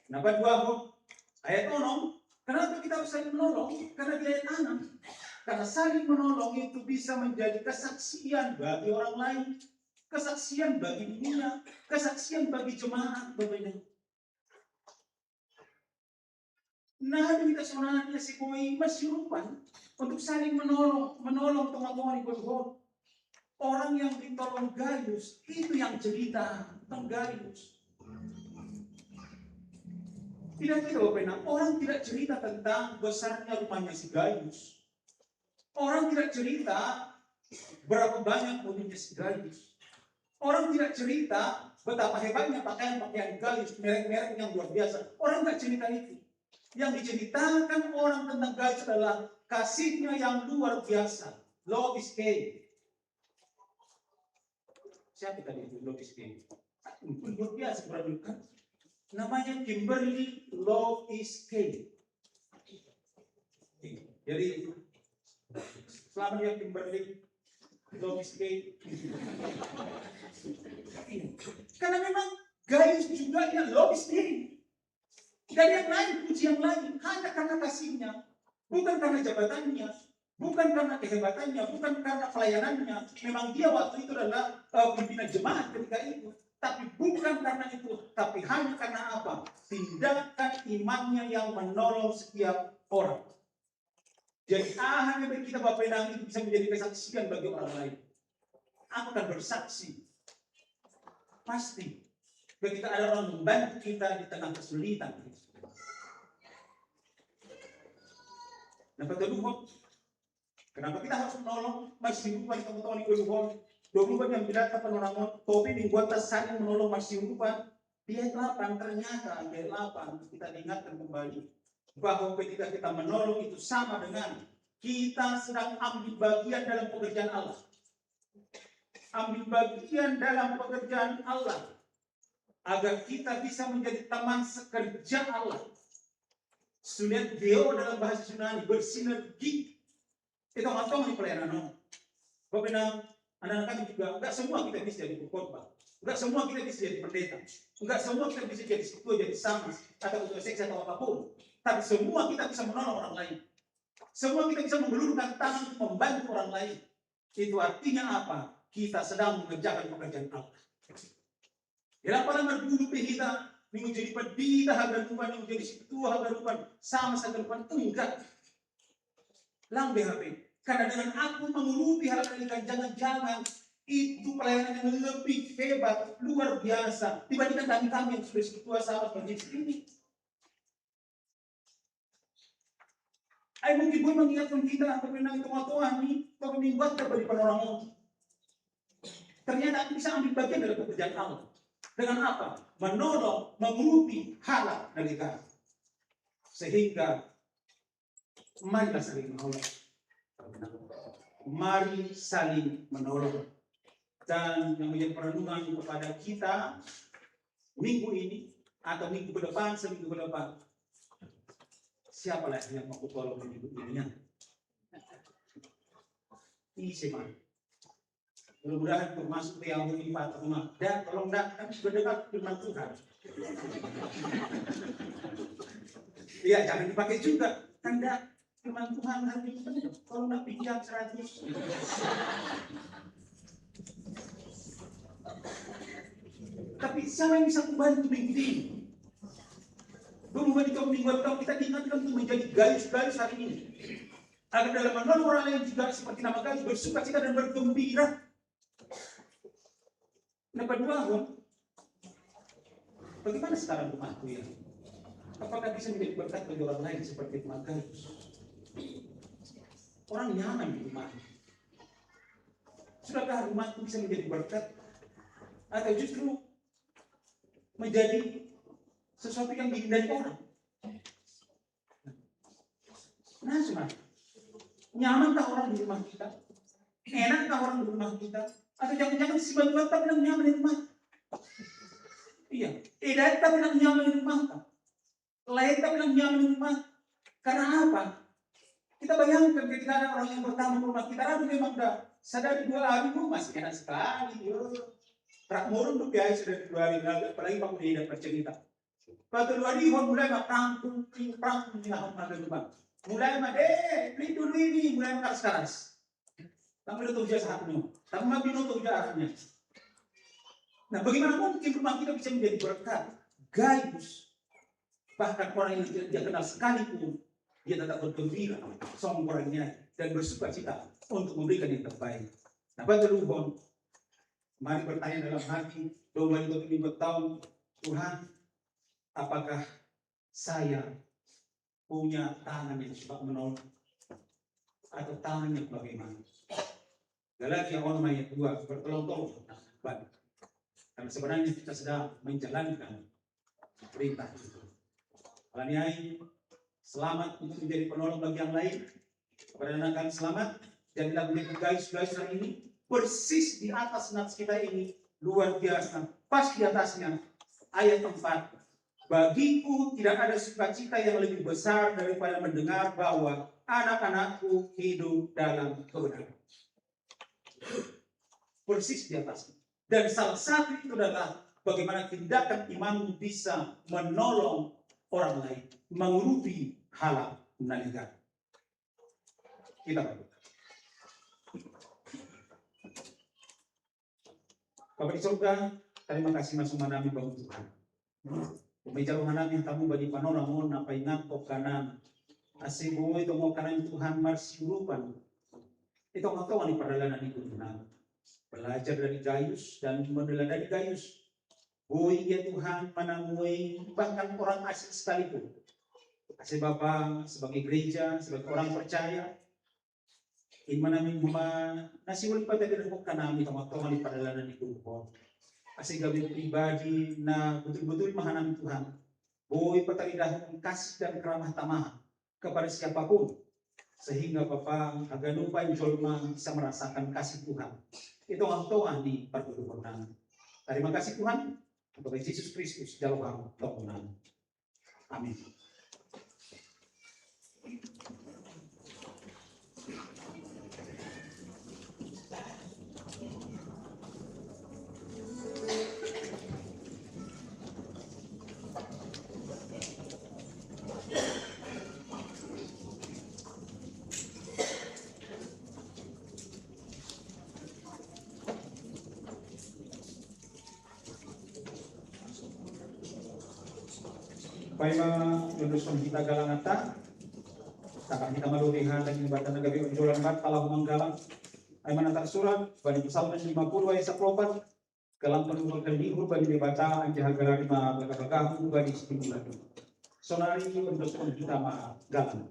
Kenapa dua huruf? Ayat enam. Kenapa kita harus saling menolong? Karena di ayat enam, karena saling menolong itu bisa menjadi kesaksian bagi orang lain, kesaksian bagi dunia, kesaksian bagi jemaat, Bapak Ibu. Nah, demi kesonannya si Boy masih lupa untuk saling menolong, menolong teman-teman di Godhol. Orang yang ditolong Gayus itu yang cerita tentang Gayus. Tidak, tidak, Bapak Ibu. Orang tidak cerita tentang besarnya rumahnya si Gayus. Orang tidak cerita berapa banyak mobilnya si Gayus. Orang tidak cerita betapa hebatnya pakaian-pakaian Gayus, merek-merek yang luar biasa. Orang nggak cerita itu. Yang diceritakan orang tentang Gayus adalah kasihnya yang luar biasa. Love is K. Siapa tadi itu Love is K? Luar biasa, berarti kan? Namanya Kimberly Love is K. Jadi, selamat ya Kimberly Love is K. Karena memang Gayus juga ya Love is K. Dari yang lain, puji yang lain, hanya karena kasihnya, bukan karena jabatannya, bukan karena kehebatannya, bukan karena pelayanannya. Memang dia waktu itu adalah uh, pimpinan jemaat ketika itu. Tapi bukan karena itu, tapi hanya karena apa? Tindakan imannya yang menolong setiap orang. Jadi hanya bagi kita Bapak Ibu itu bisa menjadi kesaksian bagi orang lain. Aku akan bersaksi. Pasti. Ketika ada orang membantu kita di tengah kesulitan. Dapat dulu, kenapa kita harus menolong? Masih lupa di teman-teman di Godhol. Dua puluh yang bilang apa orang topi minggu atas saling menolong masih lupa. Di ayat delapan, ternyata di ayat delapan kita diingatkan kembali bahwa ketika kita menolong itu sama dengan kita sedang ambil bagian dalam pekerjaan Allah. Ambil bagian dalam pekerjaan Allah agar kita bisa menjadi teman sekerja Allah. Sunet deo dalam bahasa Yunani, bersinergi. Itu ngomong di pelayanan. Bapak anak-anak kami juga, enggak semua kita bisa jadi pengkhotbah. Enggak semua kita bisa jadi pendeta. Enggak semua kita bisa jadi ketua, jadi sama, atau ketua seksi atau apapun. Tapi semua kita bisa menolong orang lain. Semua kita bisa mengulurkan tangan untuk membantu orang lain. Itu artinya apa? Kita sedang mengerjakan pekerjaan Allah. Dalam pada berbulu kita, menjadi pendeta hagarupan, menjadi ketua hagarupan, sama hagarupan, enggak. Lambe H P. Karena dengan aku mengurupi hal ini, jangan-jangan itu pelayanan yang lebih hebat, luar biasa dibandingkan kami-kami yang sudah ketua sama seperti ini. Ay, mungkin gue mengingatkan kita, tapi nang itu matoa nih, tapi minggu kita beri penolong. Ternyata aku bisa ambil bagian dari pekerjaan Allah. Dengan apa? Menolong, mengurupi hal dari kami. Sehingga marilah saling menolong. Mari saling menolong. Dan yang menjadi perenungan kepada kita minggu ini atau minggu ke depan, seminggu ke depan, siapalah yang mau tolong minggu ini ya? Ini sih, Bang. Mudah-mudahan termasuk yang ini Pak Tengah. Dan tolong dah, kan sudah dengar firman Tuhan. Iya, jangan dipakai juga. Kan dah, firman Tuhan kan ini, tolong dah pinjam seratus. Tapi siapa yang bisa membantu minggu ini? Belum balik ke minggu atau kita diingatkan untuk menjadi Gayus-Gayus hari ini. Agar dalam menolong orang lain juga seperti nama Gayus, bersuka cita dan bergembira. Dapat dua, Bang. Bagaimana sekarang rumahku ya? Apakah bisa menjadi berkat bagi orang lain seperti rumah Gayus? Orang nyaman di rumah. Sudahkah rumahku bisa menjadi berkat? Atau justru menjadi sesuatu yang dihindari orang? Nah, saudara, nyamankah orang di rumah kita? Enakkah orang di rumah kita? Atau jangan-jangan si bantuan tak bilang nyaman di rumah. Iya, eh, tak bilang nyaman di rumah. Lain tak bilang nyaman di rumah. Karena apa? Kita bayangkan ketika ada orang yang pertama ke rumah kita, ragu memang dah sadar dua hari, "Oh, masih enak sekali, yo." Rak murung tuh biasa dari dua hari lalu, apalagi waktu dia dapat cerita. Waktu dua hari, mulai mah perangkung, perangkung di rumah. Mulai mah, "Eh, beli dulu ini," mulai mah keras-keras. Tapi udah tahu saat nu. Tapi mati nu tahu jaraknya. Nah, bagaimana mungkin rumah kita bisa menjadi berkat? Gaius, bahkan orang yang tidak dia kenal sekalipun, dia tetap bergembira, songkornya, dan bersuka cita untuk memberikan yang terbaik. Nah, pada luhon, mari bertanya dalam hati, domba itu minggu tahun, Tuhan, apakah saya punya tangan yang suka menolong atau tangan yang bagaimana? Galatia ono ayat dua, bertolong-tolong. Karena sebenarnya kita sedang menjalankan perintah itu. Alaniai, selamat untuk menjadi penolong bagi yang lain. Kepada anak-anak selamat, jadilah menjadi guys-guys hari ini, persis di atas nats kita ini, luar biasa, pas di atasnya, ayat empat. "Bagiku tidak ada sukacita yang lebih besar daripada mendengar bahwa anak-anakku hidup dalam kebenaran." Persis di atas. Dan salah satu itu adalah bagaimana tindakan imanmu bisa menolong orang lain, mengurupi hal naliga. Kita berdoa. Bapa di surga, terima kasih masuk manami bangun Tuhan. Umeja rohanami tamu badi panorang on apa ingat kok kanan. Asi bui tongok kanan Tuhan marsi urupan. Itu kau tahu ni perjalanan itu Tuhan. Belajar dari Gaius dan meneladani Gaius. Bui ya Tuhan, mana mui bahkan orang asing sekalipun. Asi Bapa sebagai gereja, sebagai orang percaya, in manami ma nasi wali pada gede kok kanami tongok-tongok di perjalanan itu kok. Asi gabe pribadi na betul-betul mahanami Tuhan. Bui pataridah kasih dan keramah tamah kepada siapapun. Sehingga Bapa, haganupan jolma bisa merasakan kasih Tuhan. Itu orang tua di perkebunan. Terima kasih Tuhan. Untuk Yesus Kristus, jalo kami, Tuhan. Amin. Paima luluson hita galangata, takkan hita maluri hata ni bata na gabe onjolan bat pala humanggalang. Ai manata surat bani Psalmen lima puluh ayat sapuluh opat, galang panuhur kalihur bani Debata anjaha galari ma bagabagahu bani Sitimbuladu. Sonari luluson hita ma galang.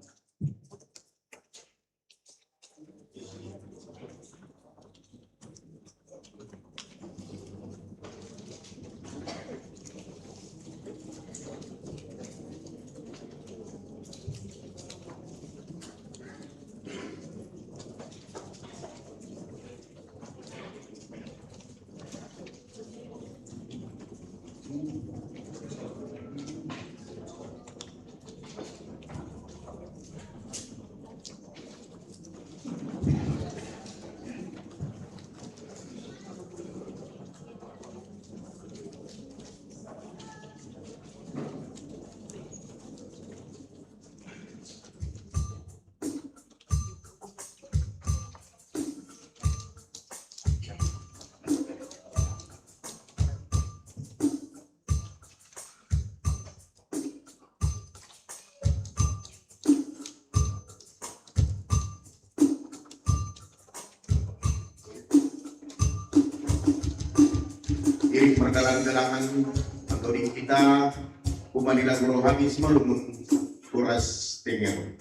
Iri mardalan-dalangan atau di kita pemanilan rohani semalungun kuras tenger.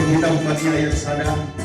Kita umat yang sadar.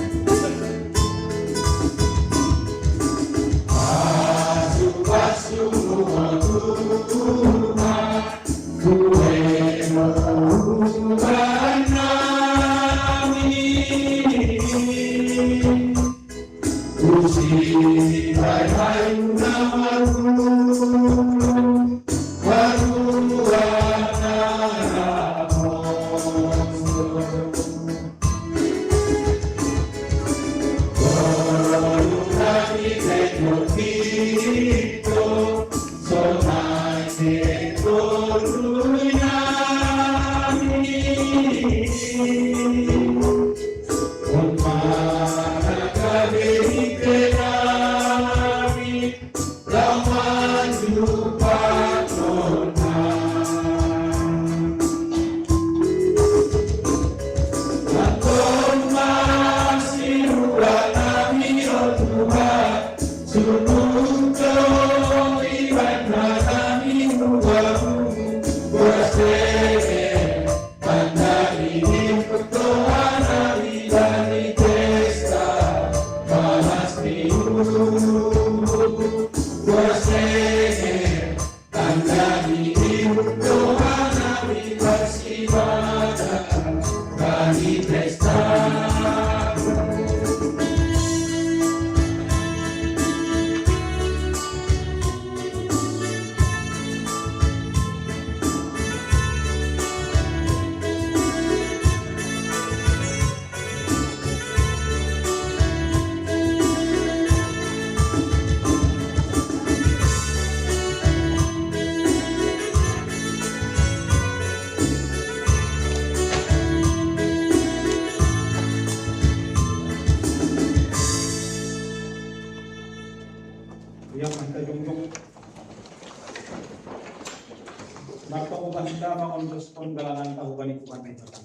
Martonggo ma hita mangondoskon galangan tahu bani Tuhan Debata.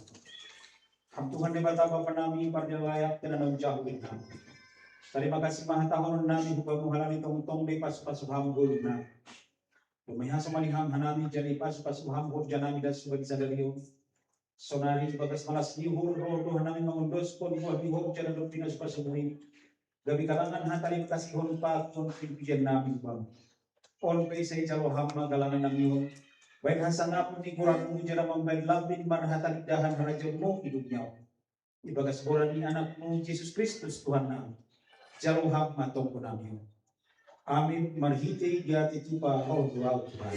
Ham Tuhan Debata Bapa nami, parjalayak tena nau jahu inna. Tarima kasih ma hatahonon nami hu Bamu halani tongtong dipasu-pasu Ham ngolunami. Dumai hasomani Ham hanami jadi pasu-pasu Ham horja nami das bagi sadari on. Sonari ibagas malas ni uhur roh do hanami mangondoskon buah ni horja na dob pinasu-pasu Mu i. Gabe galangan hata ni kasihon pakon pinujian nami Bamu. On pe sai jalo Ham ma galangan nami on. Baen hasangapon ni goranMu jala mambaen lambin marhata ni dahan harajaonMu i dunia on. Ibagas goran ni AnakMu Jesus Kristus Tuhan nami. Jalo Ham ma tonggo nami on. Amin. Marhite diatitupa roh do ahu Tuhan.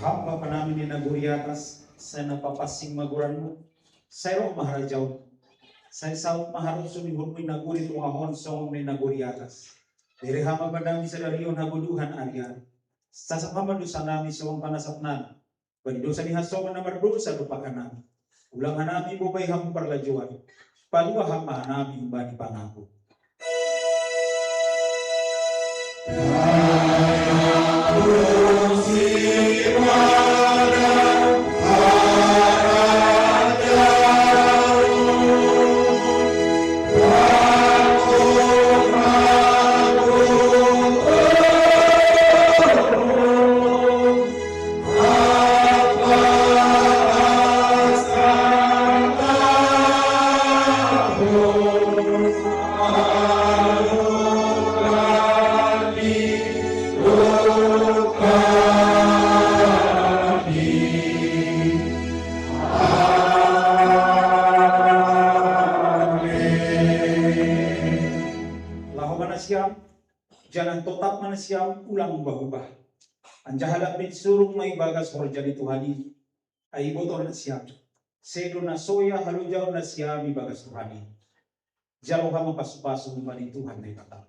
Ham Bapa nami na di nagori atas, sai na papansing ma goranMu, sai ro ma harajaonMu, sai saut ma harosuh ni uhurMu i nagori tongah on songon na di nagori atas. Bere Ham ma bannami sadari on hagoluhan ari-ari. Sasap Ham ma dosa nami songon panasap nami bani dosa ni hasongon na mardousa dompak hanami. Ulang hanami bobai Ham hu parlajouan. Palua Ham ma hanami humbani pangago. Laho ma nasiam, janah totap ma nasiam, ulang ubah-ubah. Anjaha lambin surung ma ibagas horja ni Tuhan i. Ai iboto nasiam, sedo na soya halojaon nasiam ibagas Tuhan i. Jalo Ham ma pasu-pasu humbani Tuhan Naibata.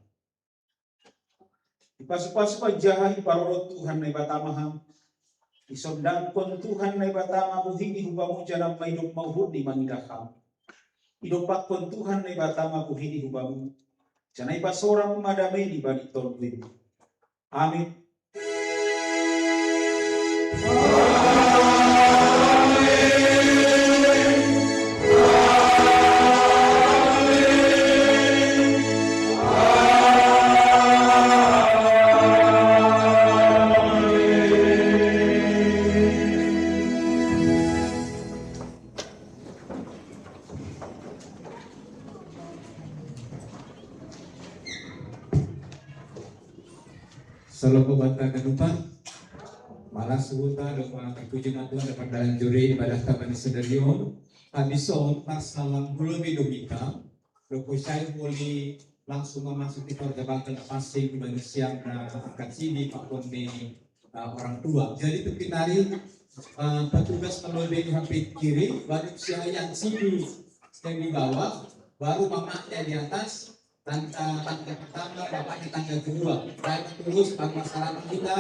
Ipasu-pasu anjaha iparorot Tuhan Naibata ma Ham. Isondangkon Tuhan Naibata ma bohi ni hu Bamu, janah maidop ma uhurNi mangidah Ham. Idompakkon Tuhan Naibata ma bohi ni hu Bamu, janah ipasoram ma dameini bani tonduyMu. Amin. Salomon banta ganupan. Malas huta dompak puji ma Tuhan dapat dalan juri ibadah ta bani sadari on. Habis on, pas salam dulu di Domita. Dopo saya mulai langsung memasuki keluarga bangsa na pansing di Indonesia na angkat sini pakon ni uh, orang tua. Jadi itu kita hari uh, petugas melobi di hampir kiri, baru si ayah sini yang di bawah, baru mamanya di atas, tangga tangga pertama, bapaknya tangga kedua. Baik, terus bagi masyarakat kita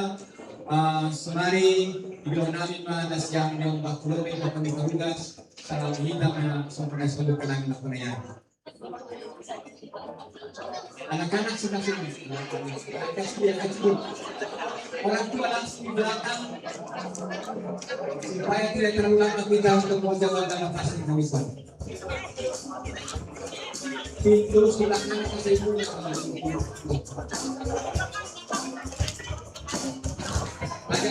uh, semari di nami ma nasiam yang bakul yang kami tugas salam kita na sombong sombong kenang nak. Anak-anak sudah sini. Kasih dia kasih. Orang tua langsung di belakang supaya tidak terlalu lama kita untuk menjawab dalam pasti kami. Pintu silakan sa imo. Ada,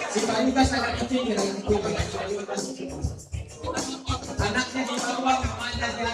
si Paluga sa Karating, anak niya di Bawang, mana niya.